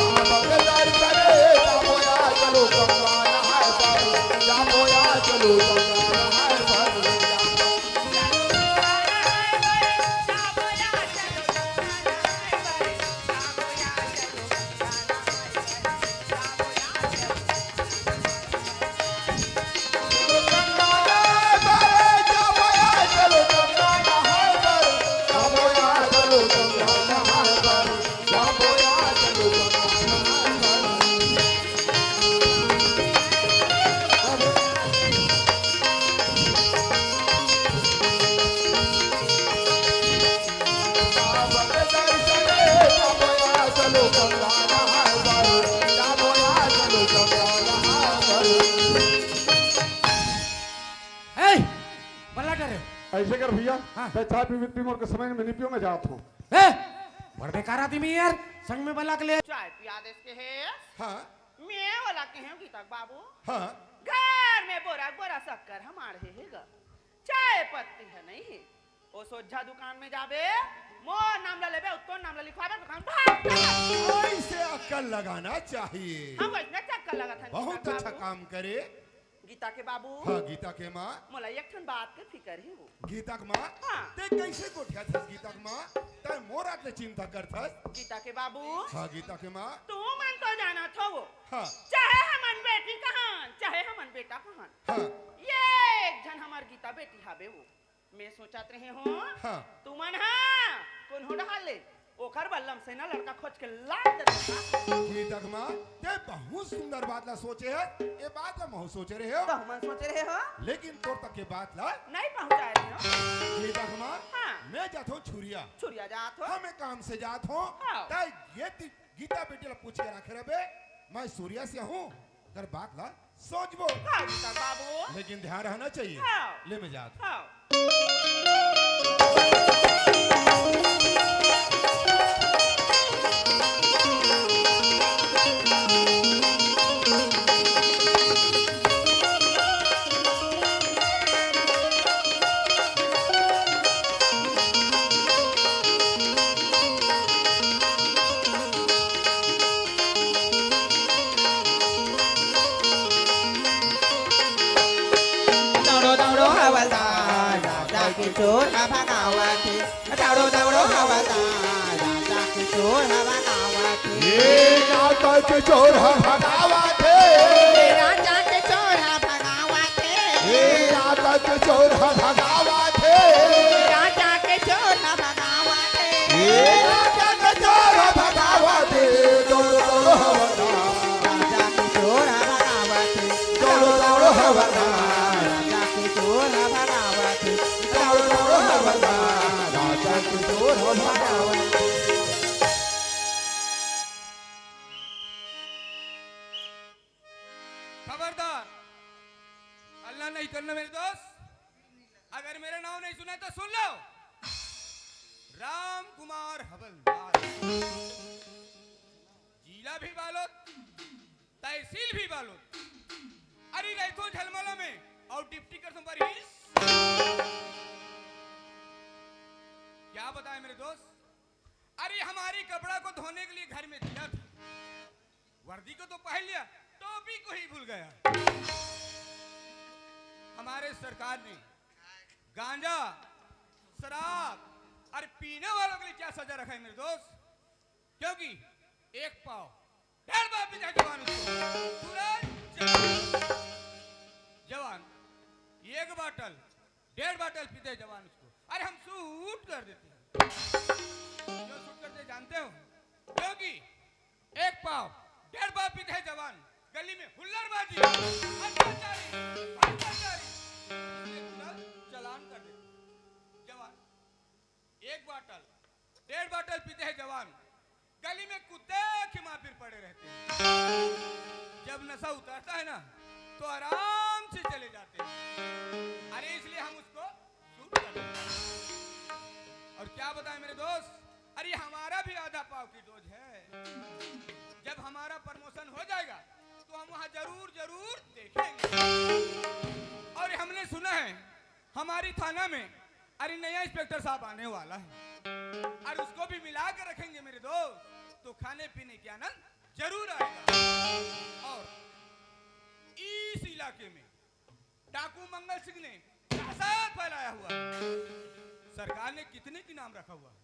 बाबा के दर्शन, जाबो या चलो गंगा नहाए बर। जाबो या चलो गंगा नहाए बर। ए, बल्ला डरे। ऐसे कर भैया, हाँ। मैं चाय पी, पी मोर के समय में नहीं पीऊँ, मैं जात हूँ। ए, बड़ बेकार आदमी यार, संग में बल्ला के ले। चाय पिया देस के हे। हाँ। मैं ओला कहेंव गीता के बाबू। हाँ। घर में बोरा बोरा शक्कर हमार हे, हे गा। चाय पत्ती ह नहीं हे। ओ सोझा दुकान में जाबे, मोर नाम ला लेबे, उत्तो नाम ला लिखवाबे, दुकान भाग जाबे। ऐसे अक्कल लगाना चाहिए। हम वैसने अक्कल लगाथन बहुत गीता के अच्छा बाबू। काम करे। गीता के बाबू। हाँ, गीता के माँ। मोला एक ठन बात के फिकर हे वो। गीता के माँ? हाँ। ते कैसे गोठियाथस गीता के माँ? ते मोर आत ले चिंता करथस? गीता के बाबू। हाँ, गीता के माँ। तुमन तो जानत हो वो। हाँ। चाहे हमन बेटी कहन, चाहे हमन बेटा कहन। हाँ। एक झन हमर गीता बेटी हाबे वो। मैं सोचत रहे हों, हाँ। तुमन हा कोनो डहर ले ओकर बर लमसेना लड़का खोज के लान देते का? गीता के माँ, ते बहुत सुंदर बात ला सोचे हे। ये बात ला महू सोचे रहे हों। तो हमन सोचे रहे हों। लेकिन तोर तक के बात ला नहीं पहुँचाए रहे हों। गीता के माँ, हाँ। मैं जात हों छुरिया। छुरिया जात हो? हाँ, मैं काम से जात हों। हाँ। ते ये ती-, गीता बेटी ला पूछ के रखे रहे बे, मैं सूर्या से हूँ। अगर बात ला सोचबो। हाँ, गीता बाबू। लेकिन ध्यान रहना चाहिए। हाँ। ले मैं जात। हाँ। दौड़ो, दौड़ो, हवलदार, राजा के चोर ह भगावत हे। दौड़ो, दौड़ो, हवलदार, राजा के चोर ह भगावत हे। ए, राजा के चोर ह भगावत हे। ए, राजा के चोर ह भगावत हे। ए, राजा के चोर ह भगावत हे। राजा के चोर ह भगावत हे। ए, राजा के चोर ह भगावत हे। दौड़ो, दौड़ो, हवलदार। राजा के चोर ह भगावत हे। दौड़ो, दौड़ो, हवलदार। राजा के चोर ह भगावत हे। दौड़ो, दौड़ो, हवलदार। राजा के चोर ह भगावत हे। खबरदार, हल्ला नहीं करना मेरे दोस्त। अगर मेरा नाम नहीं सुना तो सुन लो, राम कुमार हवलदार, जिला भी बालोद, तहसील भी बालोद। अरे रहिथों झलमला में और ड्यूटी करथों बरिस। क्या बताएं मेरे दोस्त, अरे हमारी कपड़ा को धोने के लिए घर में दिया था, वर्दी को तो पहन लिया, टोपी को ही भूल गया। हमारे सरकार ने गांजा, शराब और पीने वालों के लिए क्या सजा रखा है मेरे दोस्त? क्योंकि एक पाव, डेढ़ पाव पीता है जवान उसको। सूरज, जवान, जवान, एक बाटल, डेढ़ बाटल पीते हैं जवान उसको। अरे हम शूट कर देते हैं। क्यों शूट करते हैं जानते हो? क्योंकि एक पाव, डेढ़ पाव पीते हैं जवान, गली में हुल्लड़बाजी, अत्याचारी, भ्रष्टाचारी, इसलिए तुरंत चालान कर देते हैं। जवान, एक बाटल, डेढ़ बाटल पीते हैं जवान, गली में कुत्ते की माँ फिर पड़े रहते हैं। जब नशा उतरता है ना, तो आराम से चले जाते हैं। अरे, इसलिए हम उसको सूट कर देते हैं। और क्या बताएं मेरे दोस्त, अरे, हमारा भी आधा पाव की डोज है। जब हमारा प्रमोशन हो जाएगा, तो हम वहां जरूर जरूर देखेंगे। और हमने सुना है, हमारी थाना में अरे नया इंस्पेक्टर साहब आने वाला है, और उसको भी मिला के रखेंगे मेरे दोस्त, तो खाने पीने के आनंद जरूर आएगा। और इस इलाके में डाकू मंगल सिंह ने दहशत फैलाया हुआ है। सरकार ने कितने की नाम रखा हुआ है?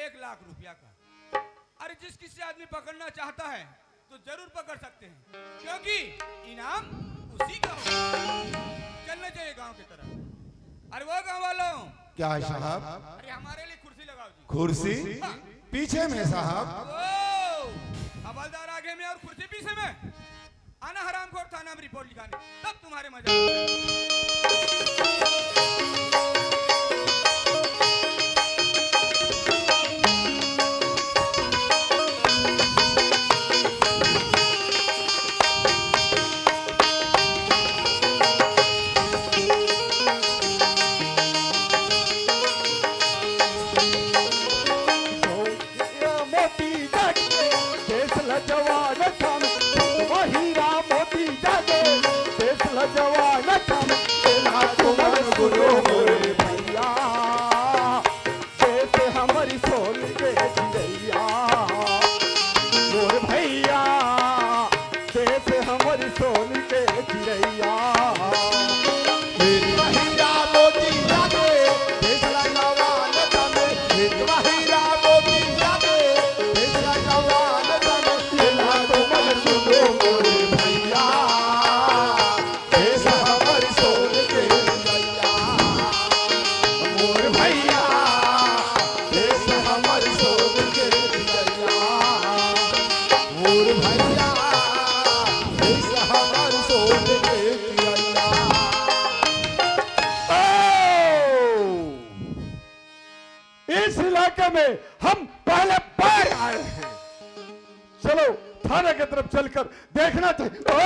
एक लाख रुपया का। अरे, जिस किसी आदमी पकड़ना चाहता है तो जरूर पकड़ सकते हैं, क्योंकि इनाम उसी का होगा। चलना चाहिए गांव की तरफ। अरे वो गांव वालों, क्या है साहब? अरे, हमारे लिए कुर्सी लगाओ जी। कुर्सी? हाँ। पीछे में साहब। ओ, हवलदार आगे में और कुर्सी पीछे में। आना हरामखोर थाना में रिपोर्ट लिखाने, तब तुम्हारे मजा। मोती जागे, देश ला जवान थाम, हीरा मोती जागे, देश ला जवान थाम, तेला तुम्हार गुरु मोरे भैया, देश हमारी सोन के चिड़ैया, मोर भैया, देश हमारी सोन के चिड़ैया। एक महिला मोती जागे, देश ला जवान थाम, एक महिला मोती जागे, देश ला जवान थाम, तेला तुम्हार सुनो मोरे भैया, देश हमारी सोन के चिड़ैया, मोर भैया, देश हमारी सोन के चिड़ैया, मोर भैया, देश हमारी सोन के चिड़ैया। ओ! इस इलाके में हम पहले बार आए हैं। चलो, थाने की तरफ चलकर देखना चाहिए। ओ!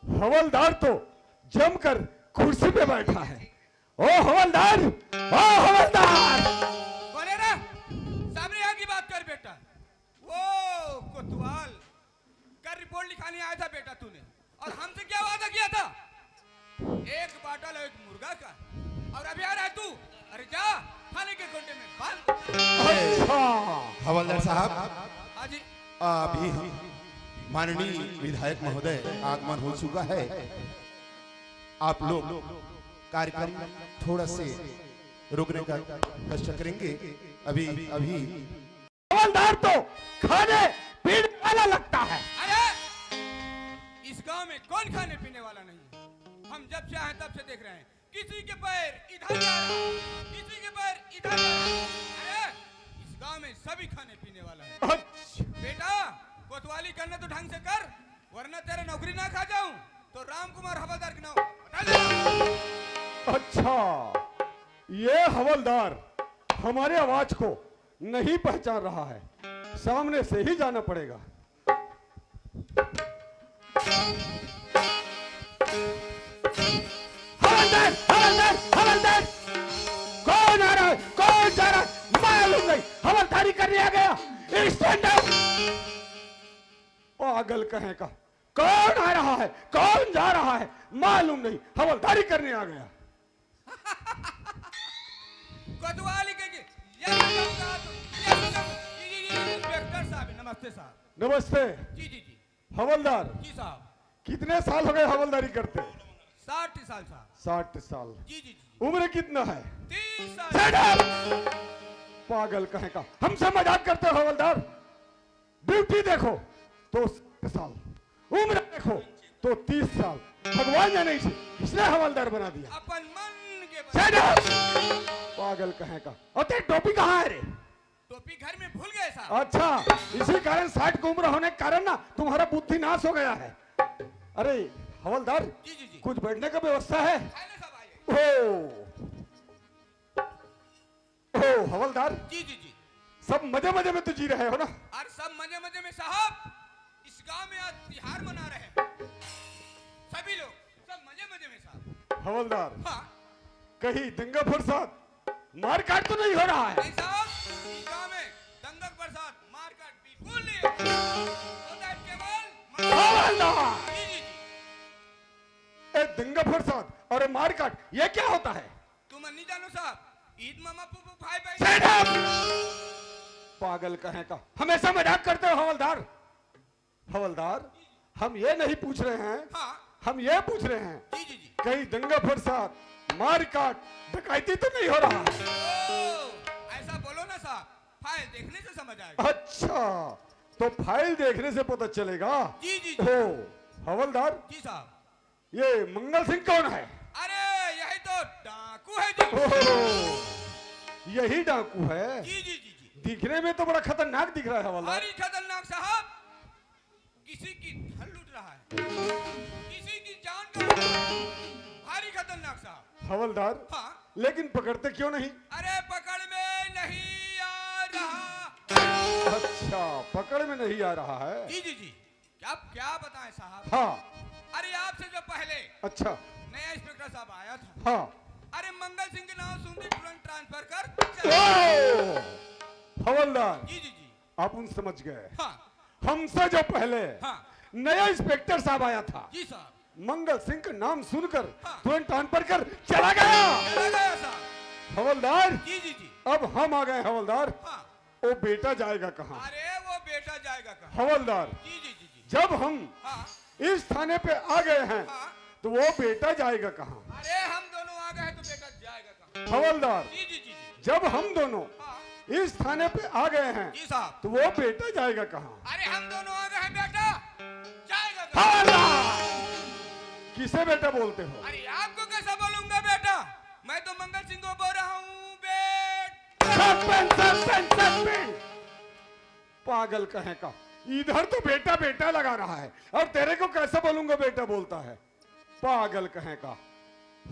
हवलदार तो जमकर कुर्सी पे बैठा है। ओ हवलदार, ओ हवलदार। कौन है रे? सामने आके बात कर बेटा। वो कोतवाल, कल रिपोर्ट लिखाने आया था बेटा तूने, और हमसे क्या वादा किया था? एक बाटल और एक मुर्गा का, और अभी आ रहा है तू। अरे जा, थाने के कुंडे में बांध। अच्छा। हवलदार साहब, हाँ जी। अभी माननीय विधायक महोदय आगमन हो चुका है। आप लोग कार्यक्रम थोड़ा से रोकने का कष्ट करेंगे। अभी, अभी हवलदार तो खाने पीने वाला लगता है। अरे, इस गांव में कौन खाने पीने वाला नहीं है? हम जब से आए तब से देख रहे हैं, किसी के पैर इधर जा रहा है, किसी के पैर इधर जा रहा है। अरे, इस गांव में सभी खाने पीने वाला है। अच्छा। बेटा, कोतवाली करना तो ढंग से कर, वरना तेरा नौकरी ना खा जाऊं तो राम कुमार हवलदार के नाम बता दे। अच्छा, ये हवलदार हमारे आवाज को नहीं पहचान रहा है, सामने से ही जाना पड़ेगा। हवलदार, हवलदार, हवलदार, कौन आ रहा है, कौन जा रहा है, मालूम नहीं, हवलदारी करने आ गया। Stand up। पागल कहें का, कौन आ रहा है, कौन जा रहा है, मालूम नहीं, हवलदारी करने आ गया। कोतवाली के जी, ये सुनो, ये सुनो, जी, जी, जी, इंस्पेक्टर साहब, नमस्ते साहब। नमस्ते। जी, जी, जी। हवलदार, जी साहब। कितने साल हो गए हवलदारी करते? साठ साल साहब। साठ साल। जी, जी, जी, जी। उम्र कितना है? तीस साल। Shut up! पागल कहें का, हमसे मजाक करते हो हवलदार? ड्यूटी देखो तो साठ साल, उम्र देखो तो तीस साल। भगवान जाने इसे किसने हवलदार बना दिया। अपन मन के बना। Shut up! पागल कहें का। और तेरी टोपी कहाँ है रे? टोपी घर में भूल गए साहब। अच्छा, इसी कारण साठ की उम्र होने के कारण ना तुम्हारा बुद्धि नाश हो गया है। अरे हवलदार, जी, जी, जी। कुछ बैठने का व्यवस्था है? आइए साहब, आइए। ओ, हवलदार, जी जी जी। सब मजे मजे में तो जी रहे हो ना? और सब मजे मजे में साहब, इस गांव में आज तिहार मना रहे हैं सभी लोग, सब मजे मजे में साहब। हवलदार, हाँ। कहीं दंगा फसाद, मारकाट तो नहीं हो रहा है? नहीं साहब, इस गांव में दंगा फसाद, मारकाट बिल्कुल नहीं हो रहा। होता है केवल हवलदार। जी जी जी। ए, दंगा फसाद और मारकाट, ये क्या होता है? तुम नहीं जानो साहब, ईद मामा पुप्पू भाई भाई। Shut up! पागल कहें का, हमेशा मजाक करते हो हवलदार। हवलदार, हम ये नहीं पूछ रहे हैं, हाँ। हम ये पूछ रहे हैं, जी जी जी। कहीं दंगा फसाद, मारकाट, डकैती तो नहीं हो रहा है? ओ, ऐसा बोलो ना साहब, फाइल देखने से समझ आएगा। अच्छा, तो फाइल देखने से पता चलेगा। जी जी जी। ओ हवलदार, जी साहब। ये मंगल सिंह कौन है? अरे यही तो डाकू है जी। ओहो, यही डाकू है। जी जी जी जी। दिखने में तो बड़ा खतरनाक दिख रहा है हवलदार। भारी खतरनाक साहब, किसी की धन लूट रहा है, किसी की जान का, भारी खतरनाक साहब। हवलदार, हाँ। लेकिन पकड़ते क्यों नहीं? अरे पकड़ में नहीं आ रहा। अच्छा, पकड़ में नहीं आ रहा है। जी जी जी। क्या क्या बताएं साहब? हाँ। अरे आपसे जो पहले, अच्छा। नया इंस्पेक्टर साहब आया था, हाँ। अरे मंगल सिंह के नाम सुनते तुरंत ट्रांसफर कर चला। ओ! हवलदार, जी जी जी। आप उन समझ गए। हाँ। हमसे जो पहले, हाँ। नया इंस्पेक्टर साहब आया था, जी साहब। मंगल सिंह का नाम सुनकर, हाँ। तुरंत ट्रांसफर कर चला गया। चला गया साहब। हवलदार, जी जी जी। अब हम आ गए हवलदार। हाँ। वो बेटा जाएगा कहाँ? अरे वो बेटा जाएगा कहाँ? हवलदार, जी जी जी जी। जब हम, हाँ। इस थाने पे आ गए हैं, हाँ। तो वो बेटा जाएगा कहाँ? अरे हम दोनों आ गए हैं तो बेटा जाएगा कहाँ? हवलदार, जी जी जी जी। जब हम दोनों, हाँ। इस थाने पे आ गए हैं, जी साहब। तो वो बेटा जाएगा कहाँ? अरे हम दोनों आ गए हैं, बेटा जाएगा कहाँ? हवलदार, किसे बेटा बोलते हो? अरे आपको कैसा बोलूंगा बेटा? मैं तो मंगल सिंह को बोल रहा हूँ बेटा। Suspense, suspense, suspense. पागल कहें का, इधर तो बेटा बेटा लगा रहा है और तेरे को कैसे बोलूंगा बेटा बोलता है, पागल कहें का।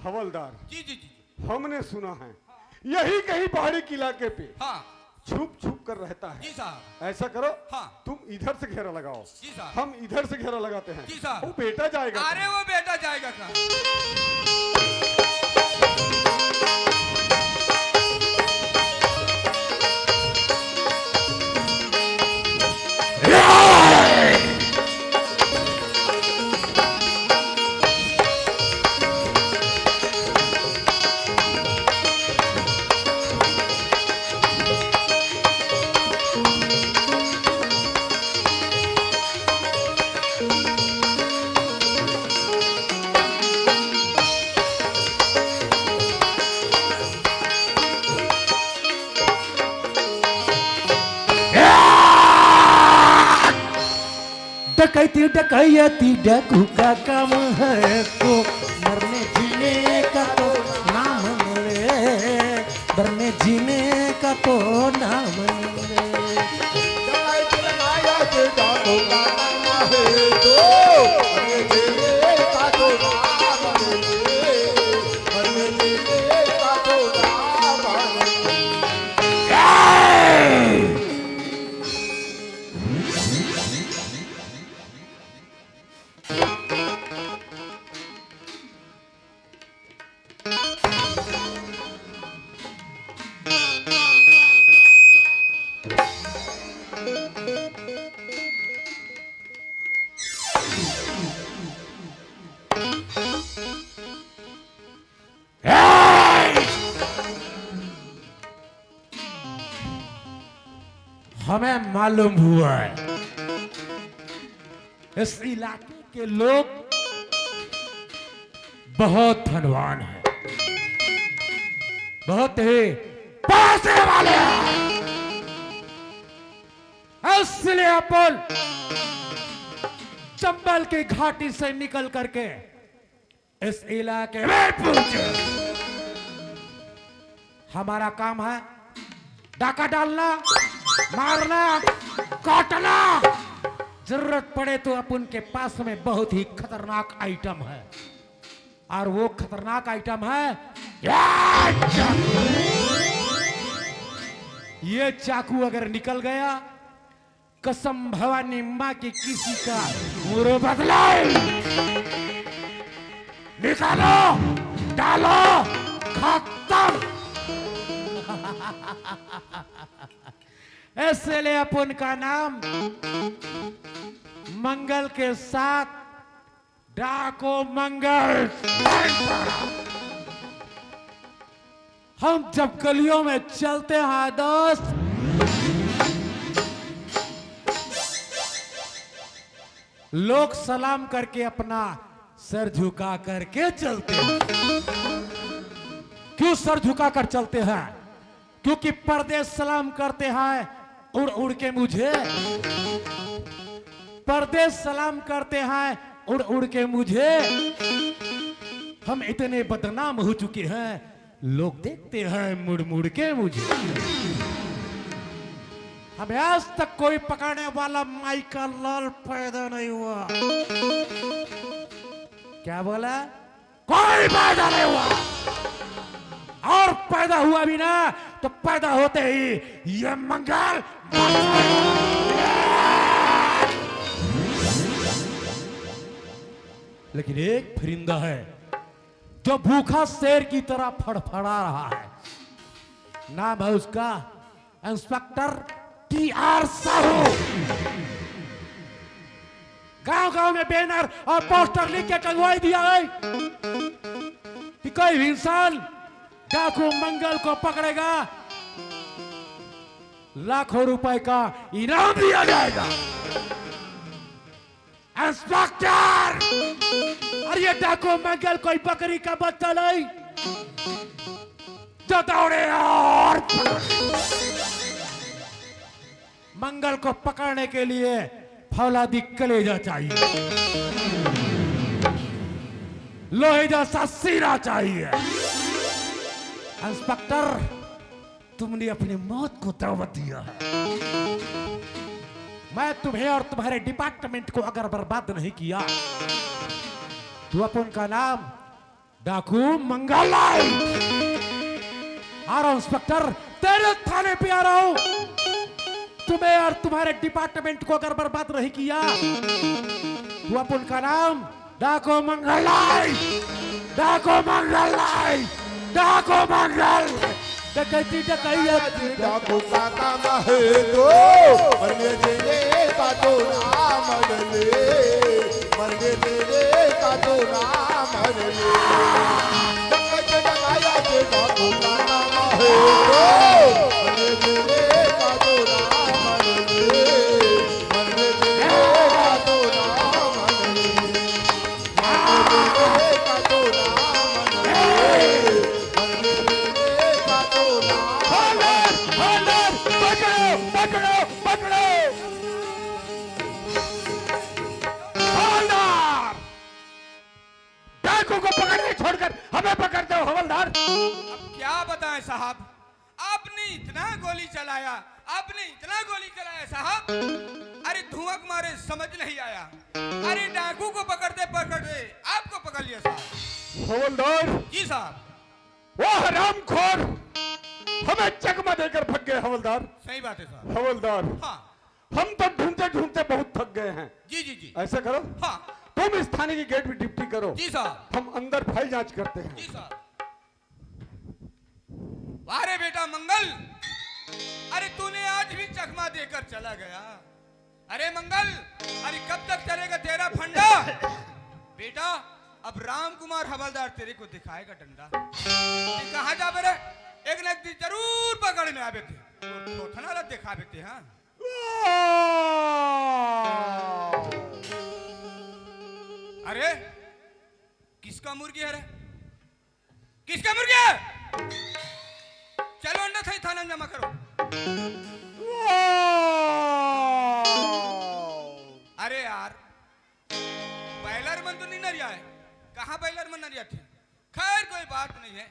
हवलदार, जी जी जी जी। हमने सुना है यही कहीं पहाड़ी के इलाके पे, हाँ। छुप छुप कर रहता है। जी साहब। ऐसा करो, हाँ। तुम इधर से घेरा लगाओ, जी साहब। हम इधर से घेरा लगाते हैं। जी साहब। वो बेटा जाएगा अरे कहाँ? वो बेटा जाएगा कहाँ? डकैती डकैती डाकू का काम है तो मरने जीने का तो नाम ले, मरने जीने का तो नाम ले। हमें मालूम हुआ है इस इलाके के लोग बहुत धनवान हैं, बहुत ही पैसे वाले हैं। इसलिए अपन चंबल की घाटी से निकल करके इस इलाके में पहुंचे। हमारा काम है डाका डालना, मारना, काटना। जरूरत पड़े तो अपन के पास में बहुत ही खतरनाक आइटम है, और वो खतरनाक आइटम है या, या। ये चाकू अगर निकल गया, कसम भवानी माँ की, किसी का मुंह बदलाई। निकालो, डालो, खत्म। इसलिए अपन का नाम मंगल के साथ डाकू मंगल। हम जब गलियों में चलते हैं दोस्त, लोग सलाम करके अपना सर झुका करके चलते हैं। क्यों सर झुका कर चलते हैं? क्योंकि परदेस सलाम करते हैं उड़ उड़ के मुझे। परदेस सलाम करते हैं उड़ उड़ के मुझे। हम इतने बदनाम हो चुके हैं, लोग देखते हैं मुड़ मुड़ के मुझे। हमें आज तक कोई पकड़ने वाला माई का लाल पैदा नहीं हुआ। क्या बोला? कोई पैदा नहीं हुआ। और पैदा हुआ भी ना, तो पैदा होते ही ये मंगल। लेकिन एक फरिंदा है जो भूखा शेर की तरह फड़फड़ा रहा है। नाम है उसका इंस्पेक्टर टी आर साहू। गांव गांव में बैनर और पोस्टर लिख के टंगवाई दिया है कि कोई भी इंसान डाकू मंगल को पकड़ेगा, लाखों रुपए का इनाम दिया जाएगा। इंस्पेक्टर, अरे ये डाकू मंगल कोई बकरी का बच्चा नहीं जो दौड़े और मंगल को पकड़ने के लिए फौलादी कलेजा चाहिए, लोहे जैसा सीना चाहिए। इंस्पेक्टर, तुमने अपनी मौत को दावत दिया है। मैं तुम्हें और तुम्हारे डिपार्टमेंट को अगर बर्बाद नहीं किया तो अपन का नाम डाकू मंगल लाल। आ रहा हूं इंस्पेक्टर, तेरे थाने पे आ रहा हूं। तुम्हें और तुम्हारे डिपार्टमेंट को अगर बर्बाद नहीं किया तो अपन का नाम डाकू मंगल लाल, डाकू मंगल लाल, डाकू मंगल। डकैती डकैया। डाकू का काम है तो मरने देंगे का तो ना मरने, मरने देंगे का तो ना मरने। डकैती डकैया के डाकू का काम है तो मरने देंगे का तो ना मरने, मरने देंगे का तो ना मरने। हवलदार, हवलदार, पकड़ो, पकड़ो, पकड़ो। हवलदार, डाकू को पकड़ने छोड़कर हमें पकड़ते हो हवलदार। अब क्या बताएं साहब, आपने इतना गोली चलाया, आपने इतना गोली चलाया साहब, अरे धुआं के मारे समझ नहीं आया। अरे डाकू को पकड़ते पकड़ते आपको पकड़ लिया साहब। हवलदार, जी साहब। वो हरामखोर हमें चकमा देकर भग गए हवलदार। सही बात है साहब। हवलदार, हाँ। हम तो ढूंढते ढूंढते बहुत थक गए हैं। जी, जी, जी। ऐसा करो, हाँ। तुम इस थाने की गेट पे ड्यूटी करो। जी साहब। हम अंदर फाइल जांच करते हैं। जी साहब। वाह रे बेटा मंगल, अरे तूने आज भी चकमा देकर चला गया। अरे मंगल, अरे कब तक चलेगा तेरा फंडा? बेटा, अब राम कुमार हवलदार तेरे को दिखाएगा डंडा। तैं कहाँ जाबे रे? एक न एक दिन जरूर पकड़ में आबे तैं। थोथना ला दिखाबे तैं, हाँ। अरे, किसका मुर्गी है रे? किसका मुर्गी है? चलो अंडा सही थाना में जमा करो। अरे यार, बैलर मन तो नहीं नरिया है। कहाँ बैलर मन नरिया थे? खैर, कोई बात नहीं है,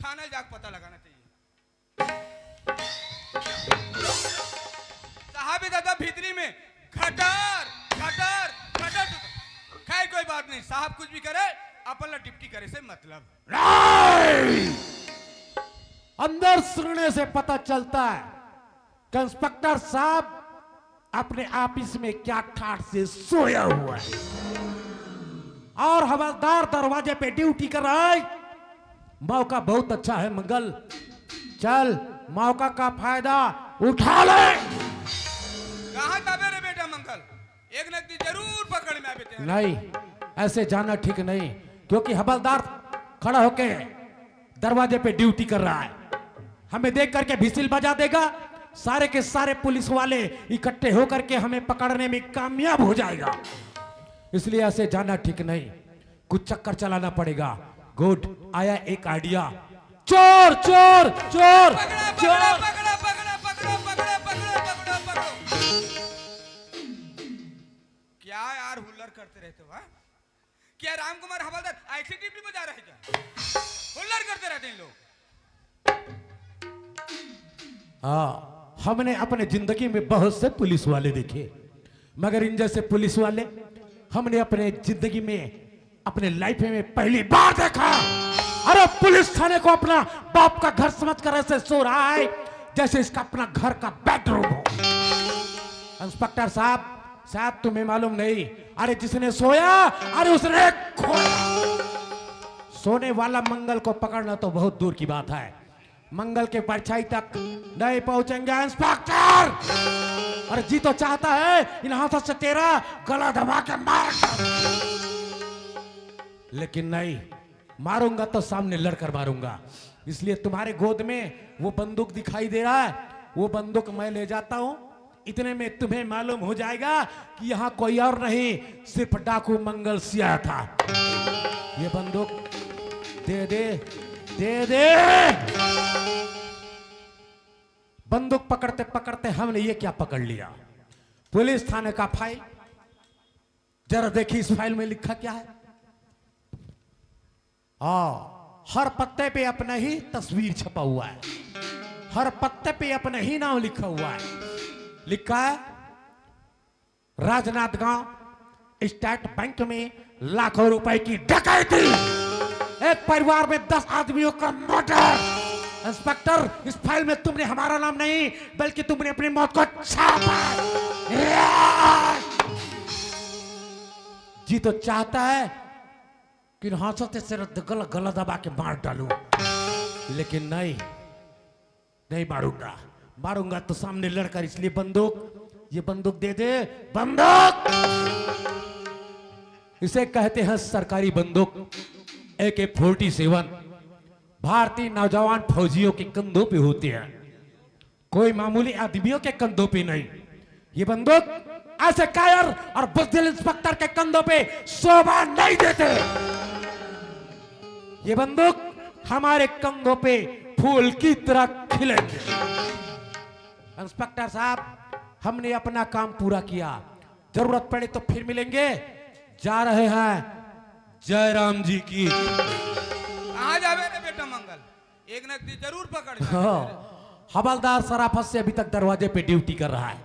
थाना जाके पता लगाना चाहिए। साहब दादा भीतरी में खटर, खटर, खटर। खैर, कोई बात नहीं, साहब कुछ भी करे, अपन ला डिप्टी करे से मतलब। नहीं! अंदर सुनने से पता चलता है कि इंस्पेक्टर साहब अपने ऑफिस में क्या ठाठ से सोया हुआ है और हवलदार दरवाजे पे ड्यूटी कर रहा है। मौका बहुत अच्छा है मंगल, चल मौका का फायदा उठा ले। कहाँ जाबे रे बेटा मंगल? एक न एक दिन जरूर पकड़ में आबे तें। नहीं, ऐसे जाना ठीक नहीं, क्योंकि हवलदार खड़ा होके दरवाजे पे ड्यूटी कर रहा है। हमें देख करके व्हिसिल बजा देगा, सारे के सारे पुलिस वाले इकट्ठे होकर के हमें पकड़ने में कामयाब हो जाएगा। इसलिए ऐसे जाना ठीक नहीं, कुछ चक्कर चलाना पड़ेगा। गुड, आया एक आइडिया। चोर, चोर, चोर, पकड़ा, पकड़ा, चोर। पकड़ा, पकड़ा, पकड़ा, पकड़ा, पकड़ा, पकड़ा, पकड़ा। क्या यार हुल्लड़ करते रहते हो, हाँ? क्या राम कुमार हवलदार ऐसी ड्यूटी में जा रहे हैं क्या? हुल्लड़ करते रहते हैं लोग। हाँ, हमने अपने जिंदगी में बहुत से पुलिस वाले देखे, मगर इन जैसे पुलिस वाले हमने अपने जिंदगी में, अपने लाइफ में पहली बार देखा। अरे, पुलिस थाने को अपना बाप का घर समझ कर ऐसे सो रहा है जैसे इसका अपना घर का बेडरूम हो। इंस्पेक्टर साहब, शायद तुम्हें मालूम नहीं, अरे जिसने सोया, अरे उसने खोया। सोने वाला मंगल को पकड़ना तो बहुत दूर की बात है, मंगल के परछाई तक नहीं पहुंचेंगे इंस्पेक्टर। और जी तो चाहता है इन हाथों से तेरा गला दबा के मार, लेकिन नहीं, मारूंगा तो सामने लड़कर मारूंगा। इसलिए तुम्हारे गोद में वो बंदूक दिखाई दे रहा है, वो बंदूक मैं ले जाता हूं। इतने में तुम्हें मालूम हो जाएगा कि यहाँ कोई और नहीं, सिर्फ डाकू मंगल सिंह था। ये बंदूक दे दे, दे दे। बंदूक पकड़ते पकड़ते हमने ये क्या पकड़ लिया, पुलिस थाने का फाइल। जरा देखिए इस फाइल में लिखा क्या है। हाँ, हर पत्ते पे अपना ही तस्वीर छपा हुआ है, हर पत्ते पे अपना ही नाम लिखा हुआ है। लिखा है, राजनांदगांव स्टेट बैंक में लाखों रुपए की डकैती, एक परिवार में दस आदमियों का मर्डर। इंस्पेक्टर, इस फाइल में तुमने हमारा नाम नहीं, बल्कि तुमने अपनी मौत को छापा है। जी तो चाहता है कि इन हाथों से सिर गला, गला दबा के मार डालूं, लेकिन नहीं, नहीं मारूंगा। मारूंगा तो सामने लड़कर, इसलिए बंदूक, ये बंदूक दे दे, बंदूक। इसे कहते हैं सरकारी बंदूक, ए के फोर्टी सेवन। भारतीय नौजवान फौजियों के कंधों पे होती है, कोई मामूली आदमियों के कंधों पे नहीं। ये बंदूक ऐसे कायर और बुजदिल इंस्पेक्टर के कंधों पे शोभा नहीं देते। ये बंदूक हमारे कंधों पे फूल की तरह खिलेंगे। इंस्पेक्टर साहब, हमने अपना काम पूरा किया, जरूरत पड़े तो फिर मिलेंगे। जा रहे हैं जयराम जी की। कहाँ जाबे रे बेटा मंगल? एक न एक दिन जरूर पकड़ में आबे। हाँ, हवलदार सराफत से अभी तक दरवाजे पे ड्यूटी कर रहा है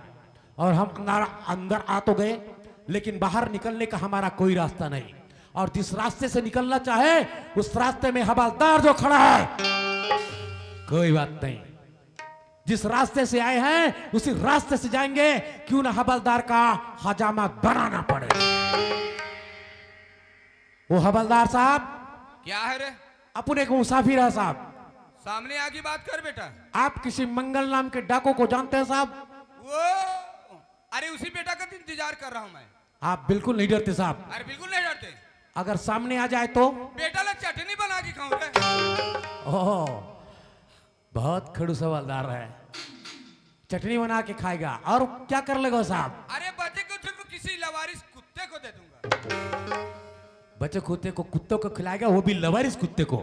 और हम अंदर, अंदर आ तो गए, लेकिन बाहर निकलने का हमारा कोई रास्ता नहीं। और जिस रास्ते से निकलना चाहे, उस रास्ते में हवलदार जो खड़ा है, कोई बात नहीं, जिस रास्ते से आए हैं उसी रास्ते से जाएंगे, क्यों ना हवलदार का हजामा बनाना पड़े। वो हवलदार साहब, क्या है रे? अपने को मुसाफिर है साहब। सामने आके बात कर बेटा। आप किसी मंगल नाम के डाकू को जानते हैं साहब? वो, अरे उसी बेटा का तो इंतजार कर रहा हूँ मैं। आप बिल्कुल नहीं डरते साहब, अरे बिल्कुल नहीं डरते। अगर सामने आ जाए तो? बेटा ला चटनी बना के खाऊं रे। ओह, बहुत खड़ूस हवलदार है, चटनी बना के खाएगा। और क्या कर लेगा साहब? अरे बचे कुछ को किसी लवारिस कुत्ते को दे दूंगा। बचे कुत्ते को, कुत्तों को खिलाएगा, वो भी लवारिस कुत्ते को।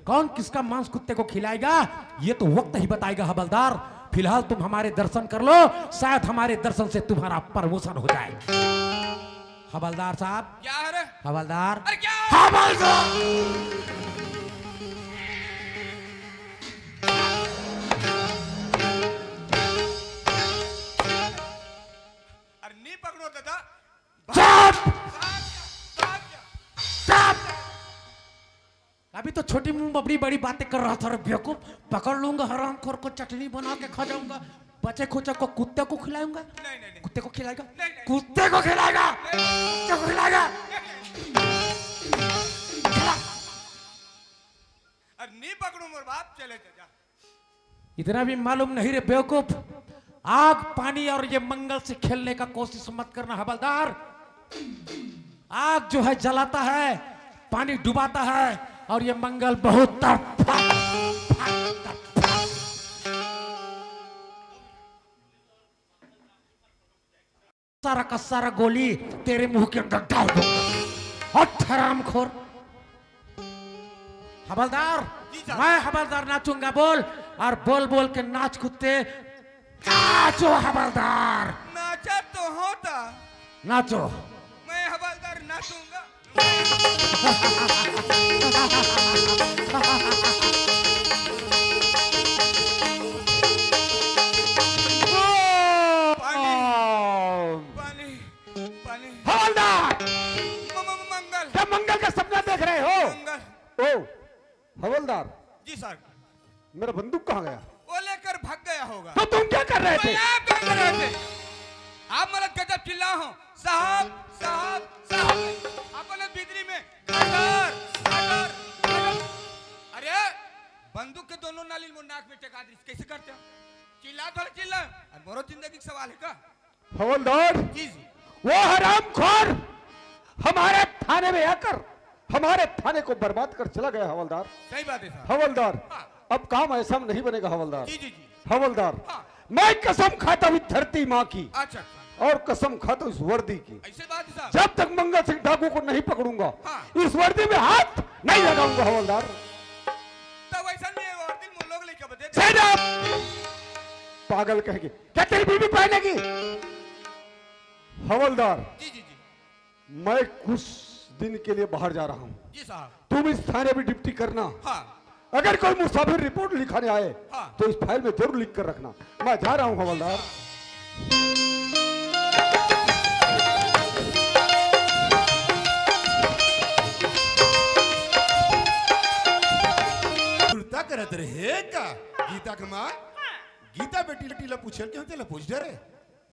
कौन किसका मांस कुत्ते को खिलाएगा, ये तो वक्त ही बताएगा हवलदार। फिलहाल तुम हमारे दर्शन कर लो, शायद हमारे दर्शन से तुम्हारा प्रमोशन हो जाए। हवलदार साहब, क्या है रे? हवलदार, अरे क्या है? हवलदार। अरे नहीं पकड़ो दादा। चुप! भाग जा, भाग जा। चुप! अभी तो छोटी मुंह बड़ी बड़ी बातें कर रहा था रे बेवकूफ। पकड़ लूंगा हरामखोर को, चटनी बना के खा जाऊंगा। बचे खुचे को कुत्ते को खिलाऊंगा। नहीं, नहीं, नहीं। कुत्ते को खिलाएगा? नहीं, नहीं। कुत्ते को खिलाएगा? नहीं। कुत्ते को खिलाएगा? खिला। अरे नहीं पकड़ू मोर बाप, चले जा, जा। इतना भी मालूम नहीं रे बेवकूफ, आग, पानी और ये मंगल से खेलने का कोशिश मत करना हवलदार। आग जो है जलाता है, पानी डुबाता है, और ये मंगल बहुत तड़फा, सारा का सारा गोली तेरे मुंह के अंदर डाल दूंगा। हट हरामखोर। हवलदार, जी साहब। मैं हवलदार नाचूंगा बोल, और बोल बोल के नाच कुत्ते, नाचो हवलदार। नाचा तो होता। नाचो। मैं हवलदार नाचूंगा। पानी, पानी, पानी। हवलदार! म-, म-, मंगल। क्या मंगल का सपना देख रहे हो? मंगल। ओ, हवलदार। जी सर। मेरा बंदूक कहाँ गया? वो लेकर भाग गया होगा। तो तुम क्या कर रहे थे? आप क्या कर रहे थे? आप मतलब गजब चिल्ला हो, "साहब, साहब, साहब।" आप बोले भीतरी में, "मर्डर, मर्डर, मर्डर।" अरे, बंदूक के दोनों नली मोर नाक में टेका दिस, कैसे करते हो? चिल्ला थोड़ा चिल्ला, अब मोरो जिंदगी का सवाल है का? हवलदार, जी, जी। वो हरामखोर हमारे थाने में आकर हमारे थाने को बर्बाद कर चला गया हवलदार। सही बात है साहब। हवलदार, हाँ। अब काम ऐसा नहीं बनेगा हवलदार। जी, जी, जी। हवलदार, हाँ। मैं कसम खाता हूँ इस धरती माँ की अच्छा, अच्छा। और कसम खाता हूँ इस वर्दी की। ऐसे बात है साहब। जब तक मंगल सिंह डाकू को नहीं पकड़ूंगा, हाँ। इस वर्दी में हाथ नहीं लगाऊंगा हवलदार। तो वैसा नहीं है, वर्दी में लोग लेके बता दे। Shut up! पागल कहेंगे। क्या तेरी बीवी पहनेगी? हवलदार, जी, जी, जी। मैं कुछ दिन के लिए बाहर जा रहा हूँ। जी साहब। तुम इस थाने में ड्यूटी करना। हाँ। अगर कोई मुसाफिर रिपोर्ट लिखाने आए, हाँ। तो इस फाइल में जरूर लिख कर रखना। मैं जा रहा हूँ हवलदार। सुरता करत रहे का? गीता के माँ? गीता बेटी, बेटी ला पूछल के होते ला पूछ डरे।